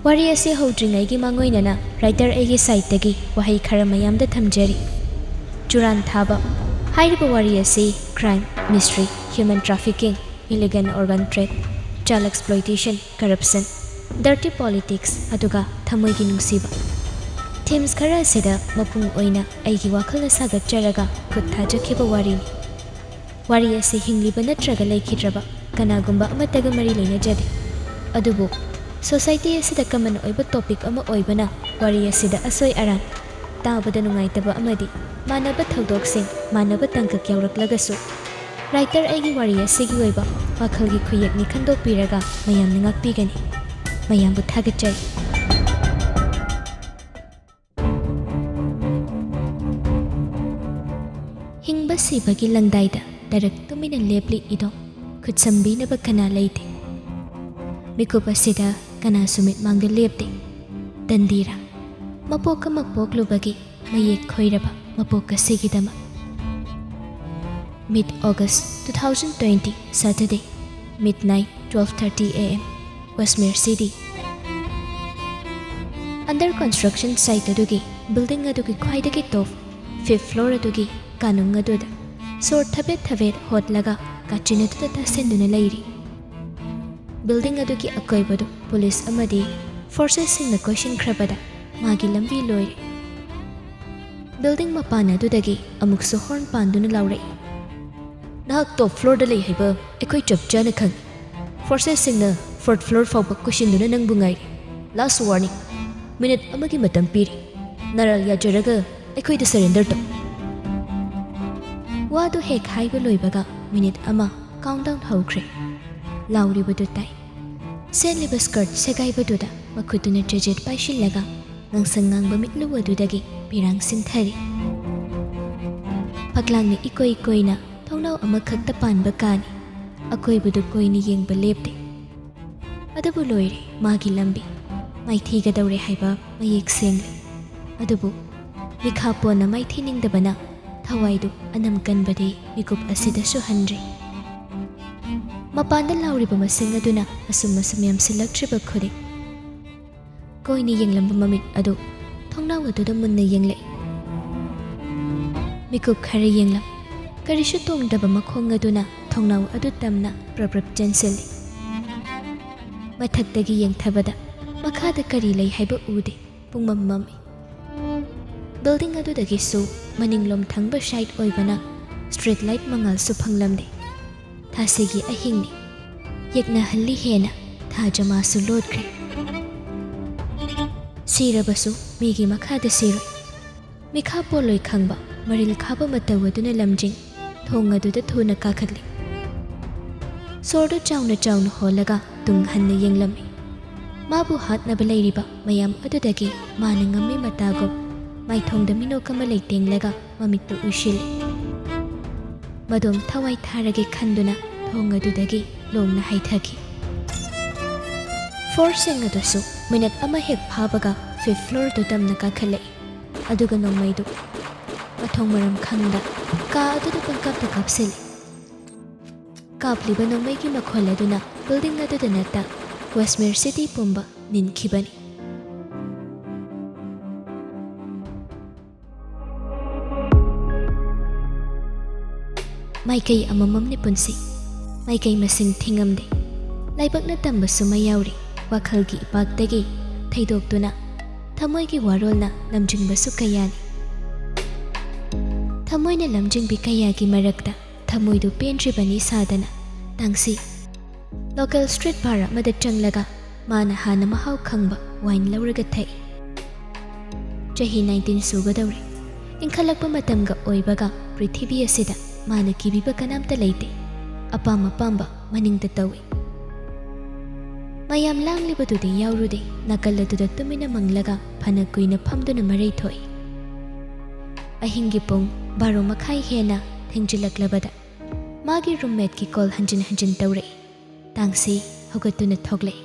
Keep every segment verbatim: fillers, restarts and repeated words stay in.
ꯋꯥꯔꯤ ꯑꯁꯤ ꯍꯧꯗ꯭ꯔꯤꯉꯩꯒꯤ ꯃꯥꯡꯑꯣꯏꯅꯅ writer ꯑꯩꯒꯤ side ꯇꯒꯤ ꯋꯥꯍꯩ ꯈꯔ ꯃꯌꯥꯝꯗ ꯊꯝꯖꯔꯤ꯫ ꯆꯨꯔꯥꯟ ꯊꯥꯕ꯫ ꯍꯥꯏꯔꯤꯕ ꯋꯥꯔꯤ ꯑꯁꯤ crime, mystery, human trafficking, illegal organ trade, child exploitation, corruption, dirty politics, ꯑꯗꯨꯒ ꯊꯃꯣꯏꯒꯤ ꯅꯨꯡꯁꯤꯕ, themes ꯈꯔ ꯑꯁꯤꯗ ꯃꯄꯨꯡ ꯑꯣꯏꯅ ꯑꯩꯒꯤ ꯋꯥꯈꯜꯅ ꯁꯥꯒꯠꯆꯔꯒ ꯈꯨꯠ ꯊꯥꯖꯈꯤꯕ ꯋꯥꯔꯤꯅꯤ꯫ ꯋꯥꯔꯤ ꯑꯁꯤ ꯍꯤꯡꯂꯤꯕ ꯅꯠꯇ꯭ꯔꯒ ꯂꯩꯈꯤꯗ꯭ꯔꯕ ꯀꯅꯥꯒꯨꯝꯕ ꯑꯃꯠꯇꯒ ꯃꯔꯤ ꯂꯩꯅꯖꯗꯦ꯫ ꯑꯗꯨꯕꯨ society ꯑꯁꯤꯗ common ꯑꯣꯏꯕ topic ꯑꯃ ꯑꯣꯏꯕꯅ ꯋꯥꯔꯤ ꯑꯁꯤꯗ ꯑꯁꯣꯏ ꯑꯔꯥꯟ, ꯇꯥꯕꯗ ꯅꯨꯡꯉꯥꯏꯇꯕ ꯑꯃꯗꯤ ꯃꯥꯟꯅꯕ ꯊꯧꯗꯣꯛꯁꯤꯡ, ꯃꯥꯟꯅꯕ ꯇꯥꯡꯀꯛ ꯌꯥꯎꯔꯛꯂꯒꯁꯨ writer ꯑꯩꯒꯤ ꯋꯥꯔꯤ ꯑꯁꯤꯒꯤ ꯑꯣꯏꯕ ꯋꯥꯈꯜꯒꯤ ꯈꯨꯌꯦꯛꯅꯤ ꯈꯟꯗꯣꯛꯄꯤꯔꯒ ꯃꯌꯥꯝꯅ ꯉꯥꯛꯄꯤꯒꯅꯤ꯫ ꯃꯌꯥꯝꯕꯨ ꯊꯥꯒꯠꯆꯔꯤ꯫ ꯍꯤꯡꯕ ꯁꯤꯕꯒꯤ ꯂꯪꯗꯥꯏꯗ ꯇꯔꯛ ꯇꯨꯃꯤꯟꯅ ꯂꯦꯞꯂꯤ ꯏꯗꯣ, ꯈꯨꯠꯁꯝꯕꯤꯅꯕ ꯀꯅꯥ ꯂꯩꯇꯦ꯫ ꯃꯤꯀꯨꯞ ꯑꯁꯤꯗ ꯀꯅꯥꯁꯨ ꯃꯤꯠꯃꯥꯡꯗ ꯂꯦꯞꯇꯦ꯫ ꯇꯟꯗꯤꯔꯥ, ꯃꯄꯣꯛ ꯑꯃ ꯄꯣꯛꯂꯨꯕꯒꯤ ꯃꯌꯦꯛ ꯈꯣꯏꯔꯕ ꯃꯄꯣꯛ ꯑꯁꯤꯒꯤꯗꯃꯛ꯫ Mid August two thousand twenty, Saturday, midnight twelve thirty A M, Westmere City꯫ Under construction site ꯑꯗꯨꯒꯤ building ꯑꯗꯨꯒꯤ ꯈ꯭ꯋꯥꯏꯗꯒꯤ top fifth floor ꯑꯗꯨꯒꯤ ꯀꯥꯅꯨꯡ ꯑꯗꯨꯗ ꯁꯣꯔ ꯊꯕꯦꯠ ꯊꯕꯦꯠ ꯍꯣꯠꯂꯒ ꯀꯥꯆꯤꯟ ꯑꯗꯨꯗ ꯇꯥꯁꯤꯟꯗꯨꯅ ꯂꯩꯔꯤ꯫ Building ꯑꯗꯨꯒꯤ ꯑꯀꯣꯏꯕꯗꯨ police ꯑꯃꯗꯤ forces ꯁꯤꯡꯅ ꯀꯣꯏꯁꯤꯟꯈ꯭ꯔꯕꯗ ꯃꯥꯒꯤ ꯂꯝꯕꯤ ꯂꯣꯏꯔꯦ꯫ Building ꯃꯄꯥꯟ ꯑꯗꯨꯗꯒꯤ ꯑꯃꯨꯛꯁꯨ horn ꯄꯥꯟꯗꯨꯅ ꯂꯥꯎꯔꯛꯏ, "ꯅꯍꯥꯛ top floor ꯗ ꯂꯩ ꯍꯥꯏꯕ ꯑꯩꯈꯣꯏ ꯆꯞ ꯆꯥꯅ ꯈꯪꯏ꯫ Forces ꯁꯤꯡꯅ fourth floor ꯐꯥꯎꯕ ꯀꯣꯏꯁꯤꯟꯗꯨꯅ ꯅꯪꯕꯨ ꯉꯥꯏꯔꯤ꯫ Last warning, minute ꯑꯃꯒꯤ ꯃꯇꯝ ꯄꯤꯔꯤ꯫ ꯅꯔꯥꯜ ꯌꯥꯖꯔꯒ ꯑꯩꯈꯣꯏꯗ surrender ꯇꯧ꯫" ꯋꯥꯗꯨ ꯍꯦꯛ ꯍꯥꯏꯕ ꯂꯣꯏꯕꯒ minute ꯑꯃ countdown ꯍꯧꯈ꯭ꯔꯦ꯫ ꯂꯥꯎꯔꯤꯕꯗꯨ ꯇꯥꯏ꯫ ꯁꯦꯠꯂꯤꯕ skirt ꯁꯦꯒꯥꯏꯕꯗꯨꯗ ꯃꯈꯨꯠꯇꯨꯅ ꯆꯦꯖꯦꯠ ꯄꯥꯏꯁꯤꯜꯂꯒ ꯉꯥꯡꯁꯪ ꯉꯥꯡꯕ ꯃꯤꯠꯂꯨ ꯑꯗꯨꯗꯒꯤ ꯄꯤꯔꯥꯡ ꯁꯤꯟꯊꯔꯤ꯫ ꯐꯛꯂꯥꯡꯅ ꯏꯀꯣꯏ ꯀꯣꯏꯅ ꯊꯣꯡꯅꯥꯎ ꯑꯃꯈꯛꯇ ꯄꯥꯟꯕ ꯀꯥꯅꯤ꯫ ꯑꯀꯣꯏꯕꯗꯨ ꯀꯣꯏꯅ ꯌꯦꯡꯕ ꯂꯦꯞꯇꯦ꯫ ꯑꯗꯨꯕꯨ ꯂꯣꯏꯔꯦ ꯃꯥꯒꯤ ꯂꯝꯕꯤ꯫ ꯃꯥꯏꯊꯤꯒꯗꯧꯔꯦ ꯍꯥꯏꯕ ꯃꯌꯦꯛ ꯁꯦꯡꯂꯦ꯫ ꯑꯗꯨꯕꯨ ꯃꯤꯈꯥ ꯄꯣꯟꯅ ꯃꯥꯏꯊꯤꯅꯤꯡꯗꯕꯅ ꯊꯋꯥꯏꯗꯨ ꯑꯅꯝ ꯀꯟꯕꯗꯤ ꯃꯤꯀꯨꯞ ꯑꯁꯤꯗꯁꯨ ꯍꯟꯗ꯭ꯔꯦ꯫ ꯃꯄꯥꯟꯗ ꯂꯥꯎꯔꯤꯕ ꯃꯁꯤꯡ ꯑꯗꯨꯅ ꯑꯁꯨꯝ ꯑꯁꯨꯝ ꯌꯥꯝꯁꯤꯜꯂꯛꯇ꯭ꯔꯤꯕ ꯈꯨꯗꯤꯡ, ꯀꯣꯏꯅ ꯌꯦꯡꯂꯝꯕ ꯃꯃꯤꯠ ꯑꯗꯨ ꯊꯣꯡꯅꯥꯎ ꯑꯗꯨꯗ ꯃꯨꯟꯅ ꯌꯦꯡꯂꯛꯏ꯫ ꯃꯤꯀꯨꯞ ꯈꯔ ꯌꯦꯡꯂꯝ, ꯀꯔꯤꯁꯨ ꯇꯣꯡꯗꯕ ꯃꯈꯣꯡ ꯑꯗꯨꯅ ꯊꯣꯡꯅꯥꯎ ꯑꯗꯨ ꯇꯝꯅ ꯄ꯭ꯔꯞ ꯄ꯭ꯔꯞ ꯆꯦꯟꯁꯤꯜꯂꯤ꯫ ꯃꯊꯛꯇꯒꯤ ꯌꯦꯡꯊꯕꯗ ꯃꯈꯥꯗ ꯀꯔꯤ ꯂꯩ ꯍꯥꯏꯕ ꯎꯗꯦ꯫ ꯄꯨꯡꯃꯝ ꯃꯝꯃꯤ꯫ ꯕꯤꯜꯗꯤꯡ ꯑꯗꯨꯗꯒꯤꯁꯨ ꯃꯅꯤꯡꯂꯣꯝ ꯊꯪꯕ ꯁꯥꯏꯠ ꯑꯣꯏꯕꯅ ꯁ꯭ꯇ꯭ꯔꯤꯠ ꯂꯥꯏꯠ ꯃꯉꯥꯜꯁꯨ ꯐꯪꯂꯝꯗꯦ꯫ ꯊꯥꯁꯤꯒꯤ ꯑꯍꯤꯡꯅꯤ꯫ ꯌꯦꯛꯅꯍꯜꯂꯤ ꯍꯦꯟꯅ ꯊꯥꯖꯃꯥꯁꯨ ꯂꯣꯠꯈ꯭ꯔꯦ꯫ ꯁꯤꯔꯕꯁꯨ ꯃꯤꯒꯤ ꯃꯈꯥꯗ ꯁꯤꯔꯣꯏ꯫ ꯃꯤꯈꯥ ꯄꯣꯜꯂꯣꯏ ꯈꯪꯕ ꯃꯔꯤꯜ ꯈꯥꯕ ꯃꯇꯧ ꯑꯗꯨꯅ ꯂꯝꯖꯤꯡ ꯊꯣꯡ ꯑꯗꯨꯗ ꯊꯨꯅ ꯀꯥꯈꯠꯂꯤ꯫ ꯁꯣꯔꯗꯨ ꯆꯥꯎꯅ ꯆꯥꯎꯅ ꯍꯣꯜꯂꯒ ꯇꯨꯡ ꯍꯟꯅ ꯌꯦꯡꯂꯝꯃꯤ꯫ ꯃꯥꯕꯨ ꯍꯥꯠꯅꯕ ꯂꯩꯔꯤꯕ ꯃꯌꯥꯝ ꯑꯗꯨꯗꯒꯤ ꯃꯥꯅ ꯉꯝꯃꯤ ꯃꯇꯥꯒꯨꯝ ꯃꯥꯏꯊꯣꯡꯗ ꯃꯤꯅꯣꯛ ꯑꯃ ꯂꯩꯇꯦꯡꯂꯒ ꯃꯃꯤꯠꯇꯨ ꯎꯏꯁꯤꯜꯂꯤ꯫ ꯃꯗꯣꯝ ꯊꯋꯥꯏ ꯊꯥꯔꯒꯦ ꯈꯟꯗꯨꯅ ꯊꯣꯡ ꯑꯗꯨꯗꯒꯤ ꯂꯣꯡꯅ ꯍꯥꯏꯊꯈꯤ꯫ ꯐ꯭ꯂꯣꯔꯁꯤꯡ ꯑꯗꯨꯁꯨ ꯃꯤꯅꯠ ꯑꯃ ꯍꯦꯛ ꯐꯥꯕꯒ ꯐꯤꯐ ꯐ꯭ꯂꯣꯔꯗꯨ ꯇꯝꯅ ꯀꯥꯈꯠꯂꯛꯏ꯫ ꯑꯗꯨꯒ ꯅꯣꯡꯃꯩꯗꯨ ꯃꯊꯣꯡ ꯃꯔꯝ ꯈꯪꯗ ꯀꯥ ꯑꯗꯨꯗ ꯄꯪꯀꯥꯞꯇ ꯀꯥꯞꯁꯤꯜꯂꯤ꯫ ꯀꯥꯞꯂꯤꯕ ꯅꯣꯡꯃꯩꯒꯤ ꯃꯈꯣꯜ ꯑꯗꯨꯅ ꯕꯤꯜꯗꯤꯡ ꯑꯗꯨꯗ ꯅꯠꯇ ꯋꯦꯁꯃꯤꯔ ꯁꯤꯇꯤ ꯄꯨꯝꯕ ꯅꯤꯟꯈꯤꯕꯅꯤ꯫ ꯃꯥꯏꯀꯩ ꯑꯃꯃꯝꯅꯤ ꯄꯨꯟꯁꯤ, ꯃꯥꯏꯀꯩ ꯃꯁꯤꯡ ꯊꯤꯉꯝꯗꯦ꯫ ꯂꯥꯏꯕꯛꯅ ꯇꯝꯕꯁꯨ ꯃꯌꯥꯎꯔꯤ, ꯋꯥꯈꯜꯒꯤ ꯏꯄꯥꯛꯇꯒꯤ ꯊꯩꯗꯣꯛꯇꯨꯅ ꯊꯃꯣꯏꯒꯤ ꯋꯥꯔꯣꯜꯅ ꯂꯝꯖꯤꯡꯕꯁꯨ ꯀꯌꯥꯅꯤ꯫ ꯊꯃꯣꯏꯅ ꯂꯝꯖꯤꯡꯕꯤ ꯀꯌꯥꯒꯤ ꯃꯔꯛꯇ ꯊꯃꯣꯏꯗꯨ ꯄꯦꯟꯗ꯭ꯔꯤꯕꯅꯤ ꯁꯥꯗꯅ ꯇꯥꯡꯁꯤ꯫ ꯂꯣꯀꯦꯜ ꯁ꯭ꯇ꯭ꯔꯤꯠ ꯕꯥꯔ ꯑꯃꯗ ꯆꯪꯂꯒ ꯃꯥꯅ ꯍꯥꯟꯅ ꯃꯍꯥꯎ ꯈꯪꯕ ꯋꯥꯏꯟ ꯂꯧꯔꯒ ꯊꯛꯏ꯫ ꯆꯍꯤ ꯅꯥꯏꯟꯇꯤꯟ ꯁꯨꯒꯗꯧꯔꯦ꯫ ꯏꯟꯈꯠꯂꯛꯄ ꯃꯇꯝꯒ ꯑꯣꯏꯕꯒ ꯄ꯭ꯔꯤꯊꯤꯕꯤ ꯑꯁꯤꯗ ꯃꯥꯅ ꯀꯤꯕꯤꯕ ꯀꯅꯥꯝꯇ ꯂꯩꯇꯦ꯫ ꯑꯄꯥꯝ ꯑꯄꯥꯝꯕ ꯃꯅꯤꯡꯗ ꯇꯧꯏ꯫ ꯃꯌꯥꯝ ꯂꯥꯡꯂꯤꯕꯗꯨꯗꯤ ꯌꯥꯎꯔꯨꯗꯦ꯫ ꯅꯥꯀꯜ ꯑꯗꯨꯗ ꯇꯨꯃꯤꯟꯅ ꯃꯪꯂꯒ ꯐꯅ ꯀꯨꯏꯅ ꯐꯝꯗꯨꯅ ꯃꯔꯩ ꯊꯣꯛꯏ꯫ ꯑꯍꯤꯡꯒꯤ ꯄꯨꯡ ꯕꯥꯔꯣ ꯃꯈꯥꯏ ꯍꯦꯟꯅ ꯊꯦꯡꯖꯤꯜꯂꯛꯂꯕꯗ ꯃꯥꯒꯤ ꯔꯨꯝꯃꯦꯠꯀꯤ ꯀꯣꯜ ꯍꯟꯖꯤꯟ ꯍꯟꯖꯤꯟ ꯇꯧꯔꯛꯏ꯫ ꯇꯥꯡꯁꯤ ꯍꯧꯒꯠꯇꯨꯅ ꯊꯣꯛꯂꯛꯏ꯫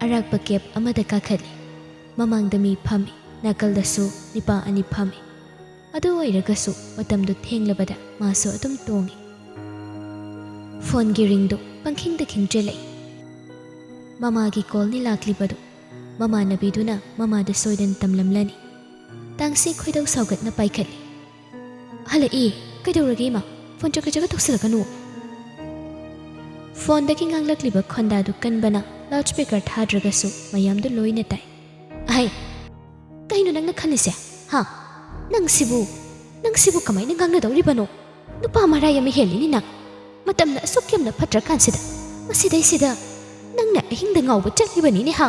ꯑꯔꯥꯛꯄ ꯀꯦꯕ ꯑꯃꯗ ꯀꯥꯈꯠꯂꯤ꯫ ꯃꯃꯥꯡꯗ ꯃꯤ ꯐꯝꯃꯤ, ꯅꯥꯀꯜꯗꯁꯨ ꯅꯤꯄꯥ ꯑꯅꯤ ꯐꯝꯃꯤ꯫ ꯑꯗꯨ ꯑꯣꯏꯔꯒꯁꯨ ꯃꯇꯝꯗꯨ ꯊꯦꯡꯂꯕꯗ ꯃꯥꯁꯨ ꯑꯗꯨꯝ ꯇꯣꯡꯏ꯫ ꯐꯣꯟꯒꯤ ꯔꯤꯡꯗꯨ ꯄꯪꯈꯤꯡꯗ ꯈꯤꯡꯖꯤꯜꯂꯛꯏ꯫ ꯃꯃꯥꯒꯤ ꯀꯣꯜꯅꯤ ꯂꯥꯛꯂꯤꯕꯗꯨ꯫ ꯃꯃꯥꯟꯅꯕꯤꯗꯨꯅ ꯃꯃꯥꯗ ꯁꯣꯏꯗꯅ ꯇꯝꯂꯝꯂꯅꯤ꯫ ꯇꯥꯡꯁꯤ ꯈꯣꯏꯗꯧ ꯁꯥꯎꯒꯠꯅ ꯄꯥꯏꯈꯠꯂꯤ꯫ "ꯍꯜꯂꯛꯏ꯫ ꯀꯩꯗꯧꯔꯒꯦ ꯏꯃꯥ? ꯐꯣꯟ ꯆꯀ ꯆꯀ ꯇꯧꯁꯤꯜꯂꯛꯀꯅꯨ꯫" ꯐꯣꯟꯗꯒꯤ ꯉꯥꯡꯂꯛꯂꯤꯕ ꯈꯣꯟꯗꯥꯗꯨ ꯀꯟꯕꯅ ꯂꯥꯎꯗ ꯁ꯭ꯄꯤꯀꯔ ꯊꯥꯗ꯭ꯔꯒꯁꯨ ꯃꯌꯥꯝꯗꯨ ꯂꯣꯏꯅ ꯇꯥꯏ꯫ "ꯑꯍꯩ, ꯀꯩꯅꯣ ꯅꯪꯅ ꯈꯜꯂꯤꯁꯦ? ꯍꯥ? ꯅꯪꯁꯤꯕꯨ, ꯅꯪꯁꯤꯕꯨ ꯀꯃꯥꯏꯅ ꯉꯥꯡꯅꯗꯧꯔꯤꯕꯅꯣ? ꯅꯨꯄꯥ ꯃꯔꯥꯏ ꯑꯃ ꯍꯦꯜꯂꯤꯅꯤ ꯅꯪ꯫ ꯃꯇꯝꯅ ꯑꯁꯨꯛ ꯌꯥꯝꯅ ꯐꯠꯇ꯭ꯔꯀꯥꯟꯁꯤꯗ, ꯃꯁꯤꯗꯩꯁꯤꯗ ꯅꯪꯅ ꯑꯍꯤꯡꯗ ꯉꯥꯎꯕ ꯆꯠꯂꯤꯕꯅꯤꯅꯦ, ꯍꯥ?"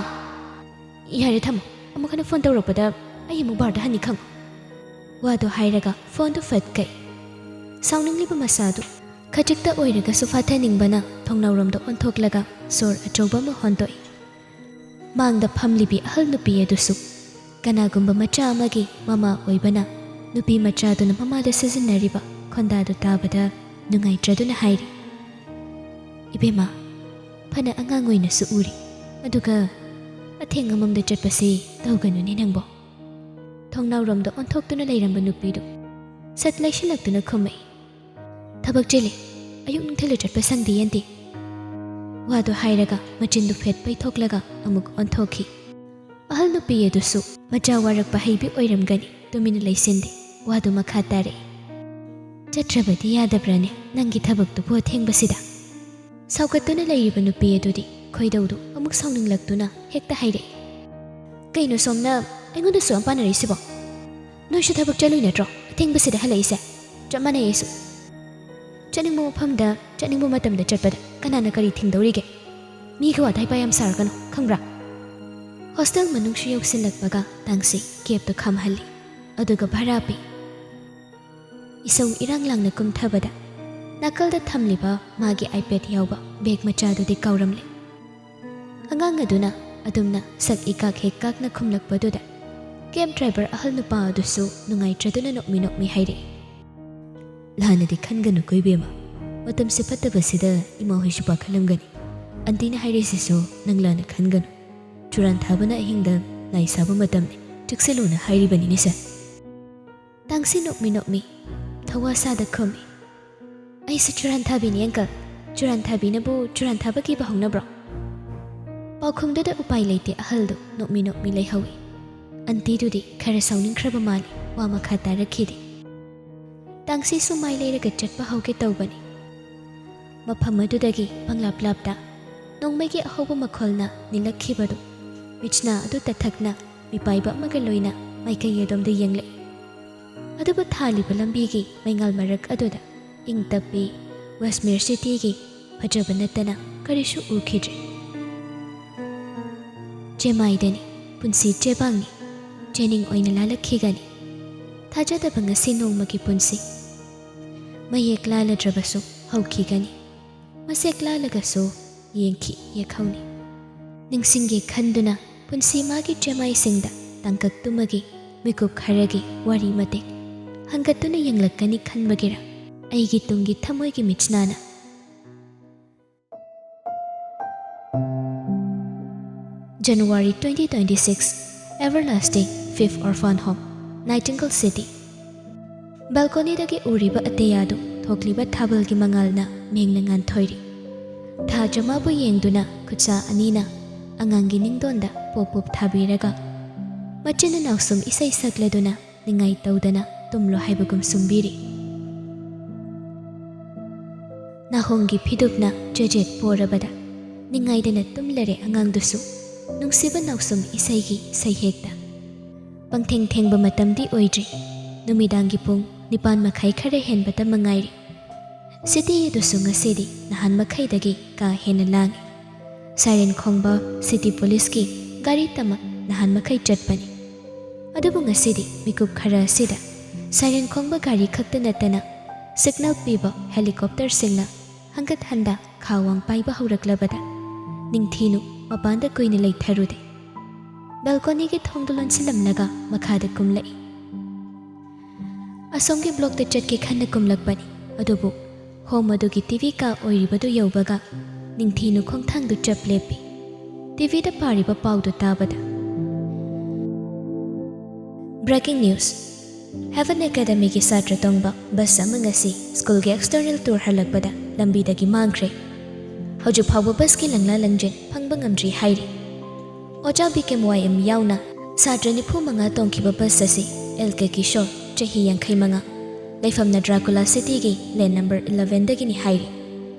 "ꯌꯥꯔꯦ, ꯊꯝꯃꯣ꯫ ꯑꯃꯨꯛ ꯍꯟꯅ ꯐꯣꯟ ꯇꯧꯔꯛꯄꯗ ꯑꯩ ꯑꯃꯨꯛ ꯕꯥꯔꯗ ꯍꯟꯅꯤ ꯈꯪꯉꯨ꯫" ꯋꯥꯗꯨ ꯍꯥꯏꯔꯒ ꯐꯣꯟꯗꯨ ꯐꯠ ꯀꯛꯏ꯫ ꯁꯥꯎꯅꯤꯡꯂꯤꯕ ꯃꯁꯥꯗꯨ ꯈꯖꯤꯛꯇ ꯑꯣꯏꯔꯒꯁꯨ ꯐꯥꯊꯅꯤꯡꯕꯅ ꯊꯣꯡꯅꯥꯎꯔꯣꯝꯗ ꯑꯣꯟꯊꯣꯛꯂꯒ ꯁꯣꯔ ꯑꯆꯧꯕ ꯑꯃ ꯍꯣꯟꯗꯣꯛꯏ꯫ ꯃꯥꯡꯗ ꯐꯝꯂꯤꯕꯤ ꯑꯍꯜ ꯅꯨꯄꯤ ꯑꯗꯨꯁꯨ ꯀꯅꯥꯒꯨꯝꯕ ꯃꯆꯥ ꯑꯃꯒꯤ ꯃꯃꯥ ꯑꯣꯏꯕꯅ, ꯅꯨꯄꯤ ꯃꯆꯥꯗꯨꯅ ꯃꯃꯥꯗ ꯁꯤꯖꯤꯟꯅꯔꯤꯕ ꯈꯣꯟꯗꯥꯗꯨ ꯇꯥꯕꯗ ꯅꯨꯡꯉꯥꯏꯇ꯭ꯔꯗꯨꯅ ꯍꯥꯏꯔꯤ, "ꯏꯕꯦꯝꯃ, ꯐꯅ ꯑꯉꯥꯡ ꯑꯣꯏꯅꯁꯨ ꯎꯔꯤ, ꯑꯗꯨꯒ ꯑꯊꯦꯡ ꯑꯃꯝꯗ ꯆꯠꯄꯁꯤ ꯇꯧꯒꯅꯨꯅꯦ ꯅꯪꯕꯣ꯫" ꯊꯣꯡꯅꯥꯎꯔꯣꯝꯗ ꯑꯣꯟꯊꯣꯛꯇꯨꯅ ꯂꯩꯔꯝꯕ ꯅꯨꯄꯤꯗꯨ ꯁꯠ ꯂꯩꯁꯤꯜꯂꯛꯇꯨꯅ ꯈꯨꯝꯃꯛꯏ, "ꯊꯕꯛ ꯆꯤꯜꯂꯤ꯫ ꯑꯌꯨꯛ ꯅꯨꯡꯊꯤꯜꯗ ꯆꯠꯄ ꯁꯪꯗꯦ, ꯑꯦꯟꯇꯤ꯫" ꯋꯥꯗꯨ ꯍꯥꯏꯔꯒ ꯃꯆꯤꯟꯗꯨ ꯐꯦꯠ ꯄꯩꯊꯣꯛꯂꯒ ꯑꯃꯨꯛ ꯑꯣꯟꯊꯣꯛꯈꯤ꯫ ꯑꯍꯜ ꯅꯨꯄꯤ ꯑꯗꯨꯁꯨ ꯃꯆꯥ ꯋꯥꯔꯛꯄ ꯍꯩꯕꯤ ꯑꯣꯏꯔꯝꯒꯅꯤ, ꯇꯨꯃꯤꯟꯅ ꯂꯩꯁꯤꯟꯗꯦ꯫ ꯋꯥꯗꯨ ꯃꯈꯥ ꯇꯥꯔꯛꯏ, "ꯆꯠꯇ꯭ꯔꯕꯗꯤ ꯌꯥꯗꯕ꯭ꯔꯥꯅꯦ ꯅꯪꯒꯤ ꯊꯕꯛꯇꯨꯕꯨ ꯑꯊꯦꯡꯕꯁꯤꯗ?" ꯁꯥꯎꯒꯠꯇꯨꯅ ꯂꯩꯔꯤꯕ ꯅꯨꯄꯤ ꯑꯗꯨꯗꯤ ꯈꯣꯏꯗꯧꯗꯨ ꯑꯃꯨꯛ ꯁꯥꯎꯅꯤꯡꯂꯛꯇꯨꯅ ꯍꯦꯛꯇ ꯍꯥꯏꯔꯛꯏ, "ꯀꯩꯅꯣ ꯁꯣꯝꯅ ꯑꯩꯉꯣꯟꯗ ꯁꯨꯛ ꯌꯥꯝ ꯄꯥꯅꯔꯤꯁꯤꯕꯣ? ꯅꯣꯏꯁꯨ ꯊꯕꯛ ꯆꯠꯂꯨꯏ ꯅꯠꯇ꯭ꯔꯣ ꯑꯊꯦꯡꯕꯁꯤꯗ ꯍꯜꯂꯛꯏꯁꯦ? ꯆꯞ ꯃꯥꯟꯅꯩ ꯑꯩꯁꯨ꯫ ꯆꯠꯅꯤꯡꯕ ꯃꯐꯝꯗ ꯆꯠꯅꯤꯡꯕ ꯃꯇꯝꯗ ꯆꯠꯄꯗ ꯀꯅꯥꯅ ꯀꯔꯤ ꯊꯤꯡꯗꯧꯔꯤꯒꯦ? ꯃꯤꯒ ꯋꯥꯊꯩ ꯄꯥ ꯌꯥꯝ ꯁꯥꯔꯛꯀꯅꯨ, ꯈꯪꯕ꯭ꯔꯥ?" ꯍꯣꯁꯇꯦꯜ ꯃꯅꯨꯡꯁꯨ ꯌꯧꯁꯤꯜꯂꯛꯄꯒ ꯇꯥꯡꯁꯤ ꯀꯦꯞꯇꯨ ꯈꯥꯝꯍꯜꯂꯤ, ꯑꯗꯨꯒ ꯚꯔꯥ ꯄꯤ꯫ ꯏꯁꯧ ꯏꯔꯥꯡ ꯂꯥꯡꯅ ꯀꯨꯝꯊꯕꯗ ꯅꯥꯀꯜꯗ ꯊꯝꯂꯤꯕ ꯃꯥꯒꯤ ꯑꯥꯏꯄꯦꯗ ꯌꯥꯎꯕ ꯕꯦꯒ ꯃꯆꯥꯗꯨꯗꯤ ꯀꯥꯎꯔꯝꯂꯦ꯫ ꯑꯉꯥꯡ ꯑꯗꯨꯅ ꯑꯗꯨꯝꯅ ꯁꯛ ꯏꯀꯥꯛ ꯍꯦꯛ ꯀꯥꯛꯅ ꯈꯨꯝꯂꯛꯄꯗꯨꯗ ꯀꯦꯕ ꯗ꯭ꯔꯥꯏꯚꯔ ꯑꯍꯜ ꯅꯨꯄꯥ ꯑꯗꯨꯁꯨ ꯅꯨꯡꯉꯥꯏꯇ꯭ꯔꯗꯨꯅ ꯅꯣꯛꯃꯤ ꯅꯣꯛꯃꯤ ꯍꯥꯏꯔꯛꯏ, "ꯂꯥꯟꯅꯗꯤ ꯈꯟꯒꯅꯨꯀꯣ ꯏꯕꯦꯝꯃ, ꯃꯇꯝꯁꯦ ꯐꯠꯇꯕꯁꯤꯗ ꯏꯃꯥ ꯍꯣꯏꯁꯨ ꯄꯥꯈꯠꯂꯝꯒꯅꯤ꯫ ꯑꯟꯇꯤꯅ ꯍꯥꯏꯔꯤꯁꯤꯁꯨ ꯅꯪ ꯂꯥꯟꯅ ꯈꯟꯒꯅꯨ꯫ ꯆꯨꯔꯥꯟ ꯊꯥꯕꯅ ꯑꯍꯤꯡꯗ ꯂꯥꯏ ꯁꯥꯕ ꯃꯇꯝꯅꯤ, ꯆꯦꯛꯁꯤꯜꯂꯨꯅ ꯍꯥꯏꯔꯤꯕꯅꯤꯅꯦ ꯁꯦ꯫" ꯇꯥꯡꯁꯤ ꯅꯣꯛꯃꯤ ꯅꯣꯛꯃꯤ ꯊꯋꯥ ꯁꯥꯗ ꯈꯨꯝꯃꯤ, "ꯑꯩꯁꯨ ꯆꯨꯔꯥꯟ ꯊꯥꯕꯤꯅꯤ ꯑꯪꯀꯜ꯫ ꯆꯨꯔꯥꯟ ꯊꯥꯕꯤꯅꯕꯨ ꯆꯨꯔꯥꯟ ꯊꯥꯕ ꯀꯤꯕ ꯍꯧꯅꯕ꯭ꯔꯣ?" ꯄꯥꯎꯈꯨꯝꯗꯨꯗ ꯎꯄꯥꯏ ꯂꯩꯇꯦ ꯑꯍꯜꯗꯨ ꯅꯣꯛꯃꯤ ꯅꯣꯛꯃꯤ ꯂꯩꯍꯧꯏ꯫ ꯑꯟꯇꯤꯗꯨꯗꯤ ꯈꯔ ꯁꯥꯎꯅꯤꯡꯈ꯭ꯔꯕ ꯃꯥꯜꯂꯤ, ꯋꯥ ꯃꯈꯥ ꯇꯥꯔꯛꯈꯤꯗꯦ꯫ ꯇꯥꯡꯁꯤꯁꯨ ꯃꯥꯏ ꯂꯩꯔꯒ ꯆꯠꯄ ꯍꯧꯒꯦ ꯇꯧꯕꯅꯤ꯫ ꯃꯐꯝ ꯑꯗꯨꯗꯒꯤ ꯄꯪꯂꯥꯞ ꯂꯥꯞꯇ ꯅꯣꯡꯃꯩꯒꯤ ꯑꯍꯧꯕ ꯃꯈꯣꯜꯅ ꯅꯤꯜꯂꯛꯈꯤꯕꯗꯨ ꯃꯤꯠꯁꯅꯥ ꯑꯗꯨ ꯇꯊꯛꯅ ꯃꯤꯄꯥꯏꯕ ꯑꯃꯒ ꯂꯣꯏꯅ ꯃꯥꯏꯀꯩ ꯑꯗꯣꯝꯗ ꯌꯦꯡꯂꯛꯏ꯫ ꯑꯗꯨꯕꯨ ꯊꯥꯜꯂꯤꯕ ꯂꯝꯕꯤꯒꯤ ꯃꯩꯉꯥꯜ ꯃꯔꯛ ꯑꯗꯨꯗ ꯏꯪ ꯇꯞꯄꯤ ꯋꯦꯁꯃꯤꯔ ꯁꯤꯇꯤꯒꯤ ꯐꯖꯕ ꯅꯠꯇꯅ ꯀꯔꯤꯁꯨ ꯎꯈꯤꯗ꯭ꯔꯦ꯫ ꯆꯦꯃꯥꯏꯗꯅꯤ, ꯄꯨꯟꯁꯤ ꯆꯦꯕꯥꯡꯅꯤ, ꯆꯦꯅꯤꯡ ꯑꯣꯏꯅ ꯂꯥꯜꯂꯛꯈꯤꯒꯅꯤ꯫ ꯊꯥꯖꯗꯕ ꯉꯁꯤ ꯅꯣꯡꯃꯒꯤ ꯄꯨꯟꯁꯤ꯫ ꯃꯌꯦꯛ ꯂꯥꯜꯂꯗ꯭ꯔꯕꯁꯨ ꯍꯧꯈꯤꯒꯅꯤ꯫ ꯃꯁꯦꯛ ꯂꯥꯜꯂꯒꯁꯨ ꯌꯦꯡꯈꯤ ꯌꯦꯛꯍꯧꯅꯤ꯫ ꯅꯤꯡꯁꯤꯡꯒꯦ ꯈꯟꯗꯨꯅ ꯄꯨꯟꯁꯤ ꯃꯥꯒꯤ ꯆꯦꯃꯥꯏꯁꯤꯡꯗ ꯇꯥꯡꯀꯛ ꯇꯨꯃꯒꯤ ꯃꯤꯀꯨꯞ ꯈꯔꯒꯤ ꯋꯥꯔꯤ ꯃꯇꯦꯛ ꯍꯟꯒꯠꯇꯨꯅ ꯌꯦꯡꯂꯛꯀꯅꯤ ꯈꯟꯕꯒꯤꯔ ꯑꯩꯒꯤ ꯇꯨꯡꯒꯤ ꯊꯃꯣꯏꯒꯤ ꯃꯤꯠꯁꯅꯥꯅ꯫ January twenty twenty-six, Everlasting Fifth Orphan Home, Nightingale City. ꯕꯦꯜꯀꯣꯅꯤꯗꯒꯤ ꯎꯔꯤꯕ ꯑꯇꯤꯌꯥꯗꯨ ꯊꯣꯛꯂꯤꯕ ꯊꯥꯕꯜꯒꯤ ꯃꯉꯥꯜꯅ ꯃꯦꯡꯅ ꯉꯥꯟꯊꯣꯏꯔꯤ꯫ ꯊꯥ ꯆꯃꯥꯕꯨ ꯌꯦꯡꯗꯨꯅ ꯈꯨꯠꯁꯥ ꯑꯅꯤꯅ ꯑꯉꯥꯡꯒꯤ ꯅꯤꯡꯗꯣꯟꯗ ꯄꯣꯞ ꯄꯣꯞ ꯊꯥꯕꯤꯔꯒ ꯃꯆꯤꯟ ꯃꯅꯥꯎ ꯁꯨꯝ ꯏꯁꯩ ꯁꯛꯂꯗꯨꯅ ꯅꯤꯡꯉꯥꯏ ꯇꯧꯗꯅ ꯇꯨꯝꯂꯣ ꯍꯥꯏꯕꯒꯨꯝ ꯁꯨꯝꯕꯤꯔꯤ꯫ ꯅꯥꯍꯣꯡꯒꯤ ꯐꯤꯗꯨꯞꯅ ꯆꯦꯖꯦꯠ ꯄꯣꯔꯕꯗ ꯅꯤꯡꯉꯥꯏꯗꯅ ꯇꯨꯝꯂꯔꯦ ꯑꯉꯥꯡꯗꯨꯁꯨ ꯅꯨꯡꯁꯤꯕ ꯅꯥꯎꯁꯨꯝ ꯏꯁꯩꯒꯤ ꯁꯩꯍꯦꯛꯇ꯫ ꯄꯪꯊꯦꯡ ꯊꯦꯡꯕ ꯃꯇꯝꯗꯤ ꯑꯣꯏꯗ꯭ꯔꯤ꯫ ꯅꯨꯃꯤꯗꯥꯡꯒꯤ ꯄꯨꯡ ꯅꯤꯄꯥꯟ ꯃꯈꯥꯏ ꯈꯔ ꯍꯦꯟꯕꯇ ꯃꯉꯥꯏꯔꯤ꯫ ꯁꯤꯇꯤ ꯑꯗꯨꯁꯨ ꯉꯁꯤꯗꯤ ꯅꯍꯥꯟ ꯃꯈꯩꯗꯒꯤ ꯀꯥ ꯍꯦꯟꯅ ꯂꯥꯡꯏ꯫ ꯁꯥꯏꯔꯦꯟ ꯈꯣꯡꯕ ꯁꯤꯇꯤ ꯄꯨꯂꯤꯁꯀꯤ ꯒꯥꯔꯤ ꯇꯃꯛ ꯅꯍꯥꯟ ꯃꯈꯩ ꯆꯠꯄꯅꯤ꯫ ꯑꯗꯨꯕꯨ ꯉꯁꯤꯗꯤ ꯃꯤꯀꯨꯞ ꯈꯔ ꯑꯁꯤꯗ ꯁꯥꯏꯔꯦꯟ ꯈꯣꯡꯕ ꯒꯥꯔꯤ ꯈꯛꯇ ꯅꯠꯇꯅ ꯁꯤꯒꯅꯦꯜ ꯄꯤꯕ ꯍꯦꯂꯤꯀꯣꯞꯇꯔꯁꯤꯡꯅ ꯍꯟꯒꯠ ꯍꯟꯗ ꯈꯥ ꯋꯥꯡ ꯄꯥꯏꯕ ꯍꯧꯔꯛꯂꯕꯗ ꯅꯤꯡꯊꯤꯅꯨ ꯃꯄꯥꯟꯗ ꯀꯨꯏꯅ ꯂꯩꯊꯔꯨꯗꯦ꯫ ꯕꯦꯜꯀꯣꯅꯤꯒꯤ ꯊꯣꯡꯗꯨ ꯂꯣꯟꯁꯤꯜꯂꯝꯂꯒ ꯃꯈꯥꯗ ꯀꯨꯝꯂꯛꯏ꯫ ꯑꯁꯣꯝꯒꯤ ꯕ꯭ꯂꯣꯛꯇ ꯆꯠꯀꯦ ꯈꯟꯅ ꯀꯨꯝꯂꯛꯄꯅꯤ, ꯑꯗꯨꯕꯨ ꯍꯣꯝ ꯑꯗꯨꯒꯤ ꯇꯤꯚꯤ ꯀꯥ ꯑꯣꯏꯔꯤꯕꯗꯨ ꯌꯧꯕꯒ ꯅꯤꯡꯊꯤꯅꯨ ꯈꯣꯡꯊꯥꯡꯗꯨ ꯆꯞ ꯂꯦꯞꯄꯤ꯫ ꯇꯤꯚꯤꯗ ꯄꯥꯔꯤꯕ ꯄꯥꯎꯗꯨ ꯇꯥꯕꯗ꯫ Breaking news. Heaven Academyꯒꯤ ꯁꯥꯇ꯭ꯔ ꯇꯣꯡꯕ ꯕꯁ ꯑꯃ ꯉꯁꯤ ꯁ꯭ꯀꯨꯜꯒꯤ external tour ꯍꯜꯂꯛꯄꯗ ꯂꯝꯕꯤꯗꯒꯤ ꯃꯥꯡꯈ꯭ꯔꯦ꯫ ꯍꯧꯖꯤꯛ ꯐꯥꯎꯕ ꯕꯁꯀꯤ ꯂꯪꯂꯥ ꯂꯪꯖꯦꯟ ꯐꯪꯕ ꯉꯝꯗ꯭ꯔꯤ ꯍꯥꯏꯔꯤ꯫ ꯑꯣꯖꯥ ꯕꯤ ꯀꯦ ꯃꯣ ꯑꯥꯏ ꯑꯦꯝ ꯌꯥꯎꯅ ꯁꯥꯇ꯭ꯔ ꯅꯤꯐꯨ ꯃꯉꯥ ꯇꯣꯡꯈꯤꯕ ꯕꯁ ꯑꯁꯤ ꯑꯦꯜ ꯀꯦ ꯀꯤꯁꯣꯔ, ꯆꯍꯤ ꯌꯥꯡꯈꯩ ꯃꯉꯥ, ꯂꯩꯐꯝꯅ ꯗ꯭ꯔꯥꯀꯨꯂꯥ ꯁꯤꯇꯤꯒꯤ ꯂꯦꯟ ꯅꯝꯕꯔ ꯏꯂꯦꯚꯦꯟꯗꯒꯤꯅꯤ ꯍꯥꯏꯔꯤ꯫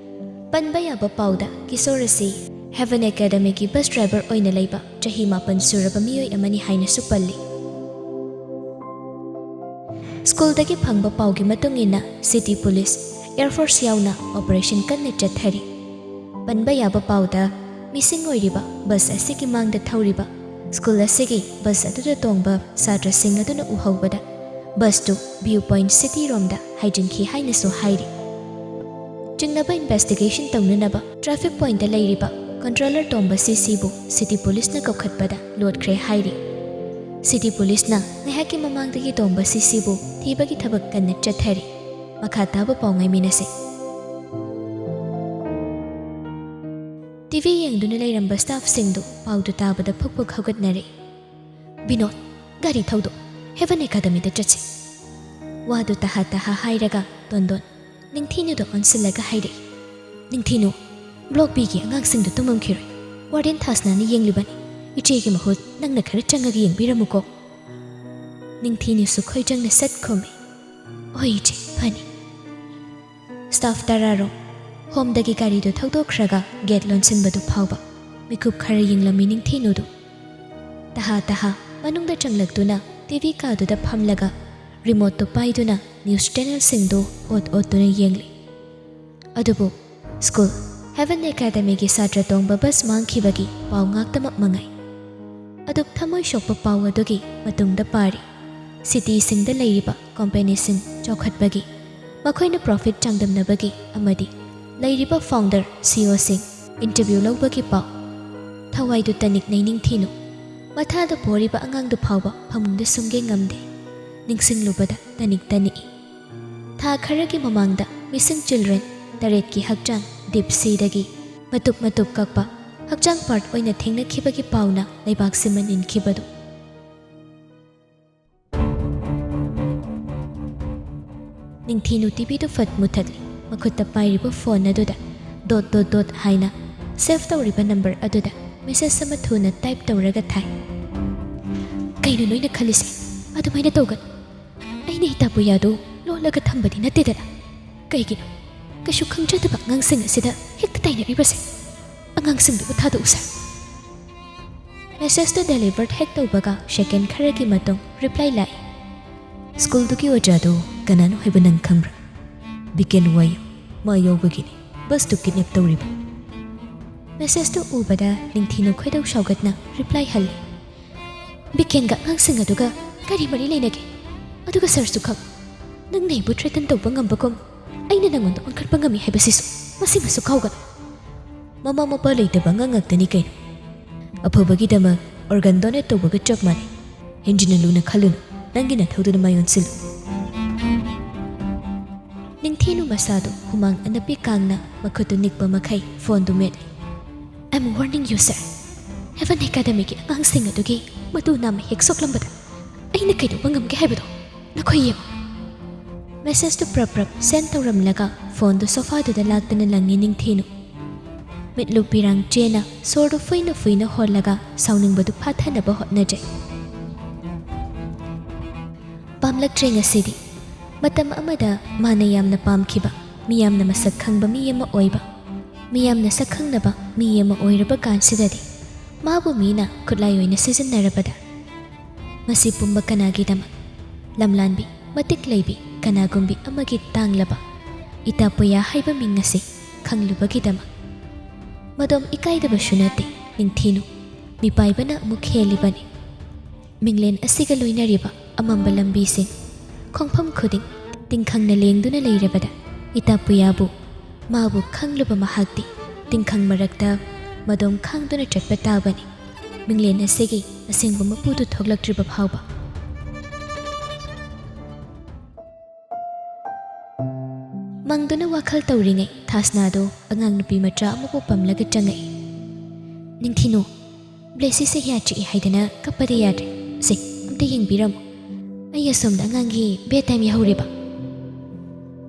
ꯄꯟꯕ ꯌꯥꯕ ꯄꯥꯎꯗ, ꯀꯤꯁꯣꯔ ꯑꯁꯤ ꯍꯦꯚꯟ ꯑꯦꯀꯥꯗꯃꯤꯒꯤ ꯕꯁ ꯗ꯭ꯔꯥꯏꯚꯔ ꯑꯣꯏꯅ ꯂꯩꯕ ꯆꯍꯤ ꯃꯥꯄꯟ ꯁꯨꯔꯕ ꯃꯤꯑꯣꯏ ꯑꯃꯅꯤ ꯍꯥꯏꯅꯁꯨ ꯄꯜꯂꯤ꯫ ꯁ꯭ꯀꯨꯜꯗꯒꯤ ꯐꯪꯕ ꯄꯥꯎꯒꯤ ꯃꯇꯨꯡ ꯏꯟꯅ, ꯁꯤꯇꯤ ꯄꯨꯂꯤꯁ, ꯑꯦꯌꯔ ꯐꯣꯔꯁ ꯌꯥꯎꯅ ꯑꯣꯄꯔꯦꯁꯟ ꯀꯟꯅ ꯆꯠꯊꯔꯤ꯫ ꯄꯟꯕ ꯌꯥꯕ ꯄꯥꯎꯗ, ꯃꯤꯁꯤꯡ ꯑꯣꯏꯔꯤꯕ ꯕꯁ ꯑꯁꯤꯒꯤ ꯃꯥꯡꯗ ꯊꯧꯔꯤꯕ ꯁ꯭ꯀꯨꯜ ꯑꯁꯤꯒꯤ ꯕꯁ ꯑꯗꯨꯗ ꯇꯣꯡꯕ ꯁꯥꯇ꯭ꯔꯁꯤꯡ ꯑꯗꯨꯅ ꯎꯍꯧꯕꯗ, ꯕꯁꯇꯨ ꯚ꯭ꯌꯨ ꯄꯣꯏꯟꯠ ꯁꯤꯇꯤꯔꯣꯝꯗ ꯍꯥꯏꯖꯤꯟꯈꯤ ꯍꯥꯏꯅꯁꯨ ꯍꯥꯏꯔꯤ꯫ ꯆꯤꯡꯅꯕ ꯏꯟꯚꯦꯁꯇꯤꯒꯦꯁꯟ ꯇꯧꯅꯅꯕ ꯇ꯭ꯔꯥꯐꯤꯛ ꯄꯣꯏꯟꯠꯇ ꯂꯩꯔꯤꯕ ꯀꯟꯇ꯭ꯔꯣꯂꯔ ꯇꯣꯝꯕ ꯁꯤꯁꯤꯕꯨ ꯁꯤꯇꯤ ꯄꯨꯂꯤꯁꯅ ꯀꯧꯈꯠꯄꯗ ꯂꯣꯠꯈ꯭ꯔꯦ ꯍꯥꯏꯔꯤ꯫ ꯁꯤꯇꯤ ꯄꯨꯂꯤꯁꯅ ꯉꯥꯏꯍꯥꯛꯀꯤ ꯃꯃꯥꯡꯗꯒꯤ ꯇꯣꯝꯕ ꯁꯤꯁꯤꯕꯨ ꯊꯤꯕꯒꯤ ꯊꯕꯛ ꯀꯟꯅ ꯆꯠꯊꯔꯤ꯫ ꯃꯈꯥ ꯇꯥꯕ ꯄꯥꯎ ꯉꯥꯏꯃꯤꯟꯅꯁꯤ꯫ ꯇꯤꯚꯤ ꯌꯦꯡꯗꯨꯅ ꯂꯩꯔꯝꯕ ꯁ꯭ꯇꯥꯐꯁꯤꯡꯗꯨ ꯄꯥꯎꯗꯨ ꯇꯥꯕꯗ ꯐꯨꯛ ꯐꯨꯛ ꯍꯧꯒꯠꯅꯔꯦ꯫ "ꯕꯤꯅꯣꯗ, ꯒꯥꯔꯤ ꯊꯧꯗꯣꯛ, ꯍꯦꯚꯟ ꯑꯦꯀꯥꯗꯃꯤꯗ ꯆꯠꯁꯤ꯫" ꯋꯥꯗꯨ ꯇꯍꯥ ꯇꯍꯥ ꯍꯥꯏꯔꯒ ꯇꯣꯟꯗꯣꯟ ꯅꯤꯡꯊꯤꯅꯨꯗ ꯑꯣꯟꯁꯤꯜꯂꯒ ꯍꯥꯏꯔꯛꯏ, "ꯅꯤꯡꯊꯤꯅꯨ, ꯕ꯭ꯂꯣꯛ ꯕꯤꯒꯤ ꯑꯉꯥꯡꯁꯤꯡꯗꯨ ꯇꯨꯝꯃꯝꯈꯤꯔꯣꯏ꯫ ꯋꯥꯔꯗꯦꯟ ꯊꯥꯁꯅꯥꯅ ꯌꯦꯡꯂꯤꯕꯅꯤ꯫ ꯏꯆꯦꯒꯤ ꯃꯍꯨꯠ ꯅꯪꯅ ꯈꯔ ꯆꯪꯉꯒ ꯌꯦꯡꯕꯤꯔꯝꯃꯨꯀꯣ꯫" ꯅꯤꯡꯊꯤꯅꯨꯁꯨ ꯈꯣꯏꯖꯪꯅ ꯁꯠ ꯈꯨꯝꯃꯤ, "ꯍꯣꯏ ꯏꯆꯦ, ꯐꯅꯤ꯫" ꯁ꯭ꯇꯥꯐ ꯇꯔꯥꯔꯣꯝ ꯍꯣꯝꯗꯒꯤ ꯒꯥꯔꯤꯗꯨ ꯊꯧꯗꯣꯛꯈ꯭ꯔꯒ ꯒꯦꯠ ꯂꯣꯟꯁꯤꯟꯕꯗꯨ ꯐꯥꯎꯕ ꯃꯤꯀꯨꯞ ꯈꯔ ꯌꯦꯡꯂꯝꯃꯤ ꯅꯤꯡꯊꯤꯅꯨꯗꯨ꯫ ꯇꯍꯥ ꯇꯍꯥ ꯃꯅꯨꯡꯗ ꯆꯪꯂꯛꯇꯨꯅ ꯇꯤꯚꯤ ꯀꯥꯗꯨꯗ ꯐꯝꯂꯒ ꯔꯤꯃꯣꯠꯇꯨ ꯄꯥꯏꯗꯨꯅ ꯅ꯭ꯌꯨꯁ ꯆꯦꯅꯦꯜꯁꯤꯡꯗꯨ ꯑꯣꯠ ꯑꯣꯠꯇꯨꯅ ꯌꯦꯡꯂꯤ꯫ ꯑꯗꯨꯕꯨ ꯁ꯭ꯀꯨꯜ ꯍꯦꯚꯟ ꯑꯦꯀꯥꯗꯃꯤꯒꯤ ꯁꯥꯇ꯭ꯔ ꯇꯣꯡꯕ ꯕꯁ ꯃꯥꯡꯈꯤꯕꯒꯤ ꯄꯥꯎ ꯉꯥꯛꯇꯃꯛ ꯃꯉꯥꯏ꯫ ꯑꯗꯨꯛ ꯊꯃꯣꯏ ꯁꯣꯛꯄ ꯄꯥꯎ ꯑꯗꯨꯒꯤ ꯃꯇꯨꯡꯗ ꯄꯥꯔꯤ, ꯁꯤꯇꯤꯁꯤꯡꯗ ꯂꯩꯔꯤꯕ ꯀꯣꯝꯄꯦꯅꯤꯁꯤꯡ ꯆꯥꯎꯈꯠꯄꯒꯤ, ꯃꯈꯣꯏꯅ ꯄ꯭ꯔꯣꯐꯤꯠ ꯆꯥꯡꯗꯝꯅꯕꯒꯤ ꯑꯃꯗꯤ ꯂꯩꯔꯤꯕ ꯐꯥꯎꯟꯗꯔ, ꯁꯤꯏꯑꯣꯁꯤꯡ ꯏꯟꯇꯔꯚ꯭ꯌꯨ ꯂꯧꯕꯒꯤ ꯄꯥꯎ꯫ ꯊꯋꯥꯏꯗꯨ ꯇꯅꯤꯛꯅꯩ ꯅꯤꯡꯊꯤꯅꯨ꯫ ꯃꯊꯥꯗ ꯄꯣꯔꯤꯕ ꯑꯉꯥꯡꯗꯨ ꯐꯥꯎꯕ ꯐꯃꯨꯡꯗ ꯁꯨꯡꯒꯦ ꯉꯝꯗꯦ꯫ ꯅꯤꯡꯁꯤꯡꯂꯨꯕꯗ ꯇꯅꯤꯛ ꯇꯅꯤꯛꯏ꯫ ꯊꯥ ꯈꯔꯒꯤ ꯃꯃꯥꯡꯗ ꯃꯤꯁꯤꯡ ꯆꯤꯜꯗ꯭ꯔꯦꯟ ꯇꯔꯦꯠꯀꯤ ꯍꯛꯆꯥꯡ ꯗꯤꯞ ꯁꯤꯗꯒꯤ ꯃꯇꯨꯞ ꯃꯇꯨꯞ ꯀꯛꯄ, ꯍꯛꯆꯥꯡ ꯄꯥꯔꯠ ꯑꯣꯏꯅ ꯊꯦꯡꯅꯈꯤꯕꯒꯤ ꯄꯥꯎꯅ ꯂꯩꯕꯥꯛꯁꯤꯃ ꯅꯤꯟꯈꯤꯕꯗꯨ꯫ ꯅꯤꯡꯊꯤꯅꯨ ꯇꯤꯚꯤꯗꯨ ꯐꯠ ꯃꯨꯊꯠꯂꯤ꯫ ꯃꯈꯨꯠꯇ ꯄꯥꯏꯔꯤꯕ ꯐꯣꯟ ꯑꯗꯨꯗ ꯗꯣꯠ ꯗꯣꯠ ꯗꯣꯠ ꯍꯥꯏꯅ ꯁꯦꯚ ꯇꯧꯔꯤꯕ ꯅꯝꯕꯔ ꯑꯗꯨꯗ ꯃꯦꯁꯦꯖ ꯑꯃ ꯊꯨꯅ ꯇꯥꯏꯞ ꯇꯧꯔꯒ ꯊꯥꯏ꯫ "ꯀꯩꯅꯣ ꯅꯣꯏꯅ ꯈꯜꯂꯤꯁꯦ? ꯑꯗꯨꯃꯥꯏꯅ ꯇꯧꯒꯅꯨ꯫ ꯑꯩꯅ ꯏꯇꯥꯄꯨꯌꯥꯗꯨ ꯂꯣꯠꯂꯒ ꯊꯝꯕꯗꯤ ꯅꯠꯇꯦꯗꯅ꯫ ꯀꯩꯒꯤꯅꯣ ꯀꯩꯁꯨ ꯈꯪꯖꯗꯕ ꯑꯉꯥꯡꯁꯤꯡ ꯑꯁꯤꯗ ꯍꯦꯛꯇ ꯇꯥꯏꯅꯔꯤꯕꯁꯦ? ꯑꯉꯥꯡꯁꯤꯡꯗꯨꯕꯨ ꯊꯥꯗꯣꯛꯎ ꯁꯥꯔ꯫" ꯃꯦꯁꯦꯖꯇꯨ ꯗꯦꯂꯤꯚꯔ ꯍꯦꯛ ꯇꯧꯕꯒ ꯁꯦꯀꯦꯟ ꯈꯔꯒꯤ ꯃꯇꯨꯡ ꯔꯤꯄ꯭ꯂꯥꯏ ꯂꯥꯛꯏ꯫ "ꯁ꯭ꯀꯨꯜꯗꯨꯒꯤ ꯑꯣꯖꯥꯗꯨ ꯀꯅꯥꯅꯣ ꯍꯥꯏꯕ ꯅꯪ ꯈꯪꯕ꯭ꯔꯥ? ꯕꯤꯀꯦꯟ ꯋꯥꯌꯨ꯫ ꯃꯥ ꯌꯥꯎꯕꯒꯤꯅꯤ ꯕꯁꯇꯨ ꯀꯤꯗꯅꯦꯞ ꯇꯧꯔꯤꯕ꯫" ꯃꯦꯁꯦꯖꯇꯨ ꯎꯕꯗ ꯅꯤꯡꯊꯤꯅꯨ ꯈꯣꯏꯗꯧ ꯁꯥꯎꯒꯠꯅ ꯔꯤꯄ꯭ꯂꯥꯏ ꯍꯜꯂꯤ꯫ "ꯕꯤꯀꯦꯟꯒ ꯑꯉꯥꯡꯁꯤꯡ ꯑꯗꯨꯒ ꯀꯔꯤ ꯃꯔꯤ ꯂꯩꯅꯒꯦ? ꯑꯗꯨꯒ ꯁꯥꯔꯁꯨ ꯈꯪ꯫ ꯅꯪꯅ ꯑꯩꯕꯨ ꯊ꯭ꯔꯦꯇꯟ ꯇꯧꯕ ꯉꯝꯕꯒꯨꯝ ꯑꯩꯅ ꯅꯪꯉꯣꯟꯗ ꯑꯣꯟꯈꯠꯄ ꯉꯝꯃꯤ ꯍꯥꯏꯕꯁꯤꯁꯨ ꯃꯁꯤꯃꯁꯨ ꯀꯥꯎꯒꯅꯨ꯫" ꯃꯃꯥ ꯃꯄꯥ ꯂꯩꯇꯕ ꯑꯉꯥꯡ ꯉꯥꯛꯇꯅꯤ ꯀꯩꯅꯣ꯫ ꯑꯐꯕꯒꯤꯗꯃꯛ ꯑꯣꯔꯒꯟ ꯗꯣꯅꯦꯠ ꯇꯧꯕꯒ ꯆꯞ ꯃꯥꯟꯅꯩ꯫ ꯍꯦꯟꯖꯤꯟꯅ ꯂꯨꯅ ꯈꯜꯂꯨꯅꯨ, ꯅꯪꯒꯤ ꯅꯊꯧꯗꯨꯅ ꯃꯥꯏ ꯑꯣꯟꯁꯤꯜꯂꯨ꯫ ꯅꯤꯡꯊꯤꯅꯨ ꯃꯁꯥꯗꯨ ꯍꯨꯃꯥꯡ ꯑꯅꯞꯄꯤ ꯀꯥꯡꯅ ꯃꯈꯨꯠꯇꯨ ꯅꯤꯛꯄ ꯃꯈꯩ ꯐꯣꯟꯗꯨ ꯃꯦꯠꯂꯤ꯫ "I am warning you, sir. Heaven ꯑꯦꯀꯥꯗꯃꯤꯒꯤ ꯑꯉꯥꯡꯁꯤꯡ ꯑꯗꯨꯒꯤ ꯃꯇꯨ ꯅꯥꯝꯃ ꯍꯦꯛ ꯁꯣꯛꯂꯝꯕꯗ ꯑꯩꯅ ꯀꯩꯗꯧꯕ ꯉꯝꯒꯦ ꯍꯥꯏꯕꯗꯣ ꯅꯈꯣꯏ ꯌꯦꯡꯉꯨ꯫" ꯃꯦꯁꯦꯖꯇꯨ ꯄ꯭ꯔꯞ ꯄ꯭ꯔꯞ ꯁꯦꯟ ꯇꯧꯔꯝꯂꯒ ꯐꯣꯟꯗꯨ ꯁꯣꯐꯥꯗꯨꯗ ꯂꯥꯛꯇꯨꯅ ꯂꯪꯉꯤ ꯅꯤꯡꯊꯤꯅꯨ꯫ ꯃꯤꯠꯂꯨ ꯄꯤꯔꯥꯡ ꯆꯦꯅ ꯁꯣꯔꯗꯨ ꯐꯨꯏꯅ ꯐꯨꯏꯅ ꯍꯣꯜꯂꯒ ꯁꯥꯎꯅꯤꯡꯕꯗꯨ ꯐꯥꯊꯅꯕ ꯍꯣꯠꯅꯖꯩ꯫ ꯄꯥꯝꯂꯛꯇ꯭ꯔꯦ ꯉꯁꯤꯗꯤ꯫ ꯃꯇꯝ ꯑꯃꯗ ꯃꯥꯅ ꯌꯥꯝꯅ ꯄꯥꯝꯈꯤꯕ, ꯃꯤꯌꯥꯝꯅ ꯃꯁꯛ ꯈꯪꯕ ꯃꯤ ꯑꯃ ꯑꯣꯏꯕ, ꯃꯤꯌꯥꯝꯅ ꯁꯛ ꯈꯪꯅꯕ ꯃꯤ ꯑꯃ ꯑꯣꯏꯔꯕ ꯀꯥꯟꯁꯤꯗꯗꯤ ꯃꯥꯕꯨ ꯃꯤꯅ ꯈꯨꯠꯂꯥꯏ ꯑꯣꯏꯅ ꯁꯤꯖꯤꯟꯅꯔꯕꯗ ꯃꯁꯤ ꯄꯨꯝꯕ ꯀꯅꯥꯒꯤꯗꯃꯛ? ꯂꯝꯂꯥꯟꯕꯤ, ꯃꯇꯤꯛ ꯂꯩꯕꯤ, ꯀꯅꯥꯒꯨꯝꯕꯤ ꯑꯃꯒꯤ ꯇꯥꯡꯂꯕ ꯏꯇꯥꯄꯨꯌꯥ ꯍꯥꯏꯕ ꯃꯤꯡ ꯑꯁꯤ ꯈꯪꯂꯨꯕꯒꯤꯗꯃꯛ꯫ ꯃꯗꯣꯝ ꯏꯀꯥꯏꯗꯕꯁꯨ ꯅꯠꯇꯦ ꯅꯤꯡꯊꯤꯅꯨ, ꯃꯤꯄꯥꯏꯕꯅ ꯑꯃꯨꯛ ꯍꯦꯜꯂꯤꯕꯅꯤ꯫ ꯃꯤꯡꯂꯦꯟ ꯑꯁꯤꯒ ꯂꯣꯏꯅꯔꯤꯕ ꯑꯃꯝꯕ ꯂꯝꯕꯤꯁꯤꯡ, ꯈꯣꯡꯐꯝ ꯈꯨꯗꯤꯡ ꯇꯤꯡꯈꯪꯅ ꯂꯦꯡꯗꯨꯅ ꯂꯩꯔꯕꯗ ꯏꯇꯥꯄꯨꯌꯥꯕꯨ, ꯃꯥꯕꯨ ꯈꯪꯂꯨꯕ ꯃꯍꯥꯛꯇꯤ ꯇꯤꯡꯈꯪ ꯃꯔꯛꯇ ꯃꯗꯣꯝ ꯈꯥꯡꯗꯨꯅ ꯆꯠꯄ ꯇꯥꯕꯅꯤ꯫ ꯃꯤꯡꯂꯦꯟ ꯑꯁꯤꯒꯤ ꯑꯁꯦꯡꯕ ꯃꯄꯨꯗꯨ ꯊꯣꯛꯂꯛꯇ꯭ꯔꯤꯕ ꯐꯥꯎꯕ꯫ ꯃꯪꯗꯨꯅ ꯋꯥꯈꯜ ꯇꯧꯔꯤꯉꯩ ꯊꯥꯁꯅꯥꯗꯣ ꯑꯉꯥꯡ ꯅꯨꯄꯤ ꯃꯆꯥ ꯑꯃꯕꯨ ꯄꯝꯂꯒ ꯆꯪꯉꯛꯏ꯫ "ꯅꯤꯡꯊꯤꯅꯨ, ꯕ꯭ꯂꯦꯁꯤꯁꯦ ꯌꯥ ꯆꯤꯛꯏ ꯍꯥꯏꯗꯅ ꯀꯞꯄꯗ ꯌꯥꯗ꯭ꯔꯦ꯫ ꯁꯦ, ꯑꯝꯇ ꯌꯦꯡꯕꯤꯔꯝꯃꯨ꯫ ꯑꯩ ꯑꯁꯣꯝꯗ ꯑꯉꯥꯡꯒꯤ ꯕꯦꯗ ꯇꯥꯏꯝ ꯌꯥꯍꯧꯔꯦꯕ꯫"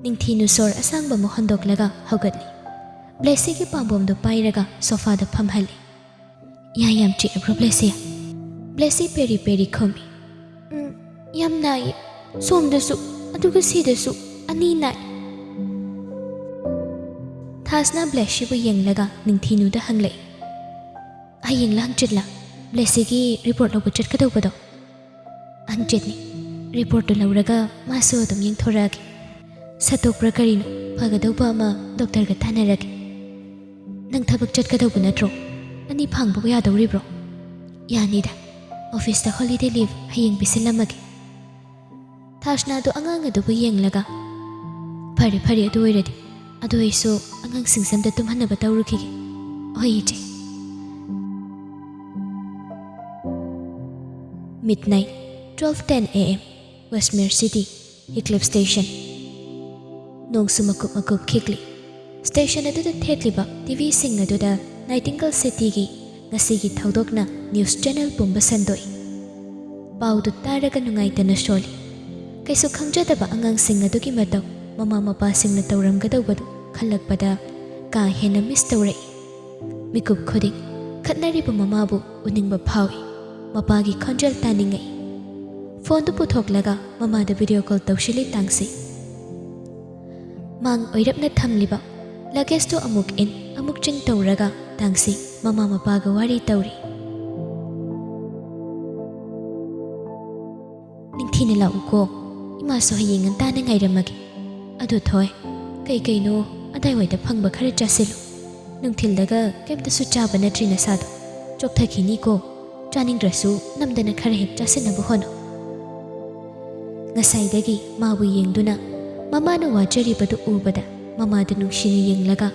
ꯅꯤꯡꯊꯤꯅꯨ ꯁꯣꯔ ꯑꯁꯥꯡꯕ ꯑꯃ ꯍꯣꯟꯗꯣꯛꯂꯒ ꯍꯧꯒꯠꯂꯤ꯫ ꯕ꯭ꯂꯦꯁꯤꯒꯤ ꯄꯥꯝꯕꯣꯝꯗꯣ ꯄꯥꯏꯔꯒ ꯁꯣꯐꯥꯗ ꯐꯝꯍꯜꯂꯤ꯫ "ꯌꯥ ꯌꯥꯝ ꯆꯤꯛꯑꯕ꯭ꯔꯣ, ꯕ꯭ꯂꯦꯁꯤ?" ꯕ꯭ꯂꯦꯁꯤ ꯄꯦꯔꯤ ꯄꯦꯔꯤ ꯈꯨꯝꯃꯤ꯫ "ꯎꯝ, ꯌꯥꯝ ꯅꯥꯏꯌꯦ꯫ ꯁꯣꯝꯗꯁꯨ, ꯑꯗꯨꯒ ꯁꯤꯗꯁꯨ ꯑꯅꯤ ꯅꯥꯏ꯫" ꯊꯥꯁꯅ ꯕ꯭ꯂꯦꯁꯤꯕꯨ ꯌꯦꯡꯂꯒ ꯅꯤꯡꯊꯤꯅꯨꯗ ꯍꯪꯂꯛꯏ꯫ "ꯍꯌꯦꯡꯂ ꯍꯪꯆꯤꯠꯂ ꯕ꯭ꯂꯦꯁꯤꯒꯤ ꯔꯤꯄꯣꯔꯠ ꯂꯧꯕ ꯆꯠꯀꯗꯧꯕꯗꯣ?" "ꯍꯪꯆꯤꯠꯅꯤ꯫ ꯔꯤꯄꯣꯔꯠꯇꯨ ꯂꯧꯔꯒ ꯃꯥꯁꯨ ꯑꯗꯨꯝ ꯌꯦꯡꯊꯣꯔꯛꯑꯒꯦ꯫ ꯁꯠꯇꯣꯛꯄ꯭ꯔꯥ ꯀꯔꯤꯅꯣ, ꯐꯒꯗꯧꯕ ꯑꯃ ꯗꯣꯛꯇꯔꯒ ꯇꯥꯟꯅꯔꯒꯦ꯫ ꯅꯪ ꯊꯕꯛ ꯆꯠꯀꯗꯧꯕ ꯅꯠꯇ꯭ꯔꯣ? ꯑꯅꯤ ꯐꯥꯡꯕꯕꯨ ꯌꯥꯗꯧꯔꯤꯕ꯭ꯔꯣ?" "ꯌꯥꯅꯤꯗ꯫ ꯑꯣꯐꯤꯁꯇ ꯍꯣꯂꯤꯗꯦ ꯂꯤꯚ ꯍꯌꯦꯡ ꯄꯤꯁꯤꯜꯂꯝꯃꯒꯦ꯫" ꯊꯥꯁꯅꯥꯗꯣ ꯑꯉꯥꯡ ꯑꯗꯨꯕꯨ ꯌꯦꯡꯂꯒ, "ꯐꯔꯦ, ꯐꯔꯦ, ꯑꯗꯨ ꯑꯣꯏꯔꯗꯤ꯫ ꯑꯗꯨ ꯑꯩꯁꯨ ꯑꯉꯥꯡꯁꯤꯡꯁꯦ ꯑꯝꯇ ꯇꯨꯝꯍꯟꯅꯕ ꯇꯧꯔꯨꯈꯤꯒꯦ꯫" "ꯍꯣꯏ, ꯏꯆꯦ꯫" Midnight, twelve ten A M, Westmere City, Heathcliff Station. ꯅꯣꯡꯁꯨ ꯃꯀꯨꯞ ꯃꯀꯨꯞ ꯈꯤꯛꯂꯤ꯫ ꯁ꯭ꯇꯦꯁꯟ ꯑꯗꯨꯗ ꯊꯦꯠꯂꯤꯕ ꯇꯤ ꯚꯤꯁꯤꯡ ꯑꯗꯨꯗ ꯅꯥꯏꯇꯤꯡꯒꯜ ꯁꯤꯇꯤꯒꯤ ꯉꯁꯤꯒꯤ ꯊꯧꯗꯣꯛꯅ ꯅ꯭ꯌꯨꯁ ꯆꯦꯅꯦꯜ ꯄꯨꯝꯕ ꯁꯟꯗꯣꯛꯏ꯫ ꯄꯥꯎꯗꯨ ꯇꯥꯔꯒ ꯅꯨꯡꯉꯥꯏꯇꯅ ꯁꯣꯜꯂꯤ꯫ ꯀꯩꯁꯨ ꯈꯪꯖꯗꯕ ꯑꯉꯥꯡꯁꯤꯡ ꯑꯗꯨꯒꯤ ꯃꯇꯧ ꯃꯃꯥ ꯃꯄꯥꯁꯤꯡꯅ ꯇꯧꯔꯝꯒꯗꯧꯕꯗꯨ ꯈꯜꯂꯛꯄꯗ ꯀꯥ ꯍꯦꯟꯅ ꯃꯤꯁ ꯇꯧꯔꯛꯏ꯫ ꯃꯤꯀꯨꯞ ꯈꯨꯗꯤꯡ ꯈꯠꯅꯔꯤꯕ ꯃꯃꯥꯕꯨ ꯎꯅꯤꯡꯕ ꯐꯥꯎꯏ꯫ ꯃꯄꯥꯒꯤ ꯈꯣꯟꯖꯦꯜ ꯇꯥꯅꯤꯡꯉꯛꯏ꯫ ꯐꯣꯟꯗꯨ ꯄꯨꯊꯣꯛꯂꯒ ꯃꯃꯥꯗ ꯚꯤꯗꯤꯑꯣ ꯀꯣꯜ ꯇꯧꯁꯤꯜꯂꯤ ꯇꯥꯡꯁꯤ꯫ ꯃꯥꯡ ꯑꯣꯏꯔꯞꯅ ꯊꯝꯂꯤꯕ ꯂꯒꯦꯖꯇꯨ ꯑꯃꯨꯛ ꯏꯟ, ꯑꯃꯨꯛ ꯆꯤꯡ ꯇꯧꯔꯒ ꯇꯥꯡꯁꯤ ꯃꯃꯥ ꯃꯄꯥꯒ ꯋꯥꯔꯤ ꯇꯧꯔꯤ꯫ "ꯅꯤꯡꯊꯤꯅ ꯂꯥꯛꯎꯀꯣ꯫ ꯏꯃꯥꯁꯨ ꯍꯌꯦꯡ ꯉꯟꯇꯥꯅ ꯉꯥꯏꯔꯝꯃꯒꯦ꯫ ꯑꯗꯨ ꯊꯣꯏ, ꯀꯩ ꯀꯩꯅꯣ ꯑꯗꯥꯏꯋꯥꯏꯗ ꯐꯪꯕ ꯈꯔ ꯆꯥꯁꯤꯜꯂꯨ꯫ ꯅꯨꯡꯊꯤꯜꯗꯒ ꯀꯩꯝꯇꯁꯨ ꯆꯥꯕ ꯅꯠꯇ꯭ꯔꯤ ꯅꯁꯥꯗꯣ꯫ ꯆꯣꯛꯊꯈꯤꯅꯤꯀꯣ꯫ ꯆꯥꯅꯤꯡꯗ꯭ꯔꯁꯨ ꯅꯝꯗꯅ ꯈꯔ ꯍꯦꯛ ꯆꯥꯁꯤꯟꯅꯕ ꯍꯣꯠꯅꯧ꯫" ꯉꯁꯥꯏꯗꯒꯤ ꯃꯥꯕꯨ ꯌꯦꯡꯗꯨꯅ ꯃꯃꯥꯅ ꯋꯥꯖꯔꯤꯕꯗꯨ ꯎꯕꯗ ꯃꯃꯥꯗ ꯅꯨꯡꯁꯤꯅ ꯌꯦꯡꯂꯒ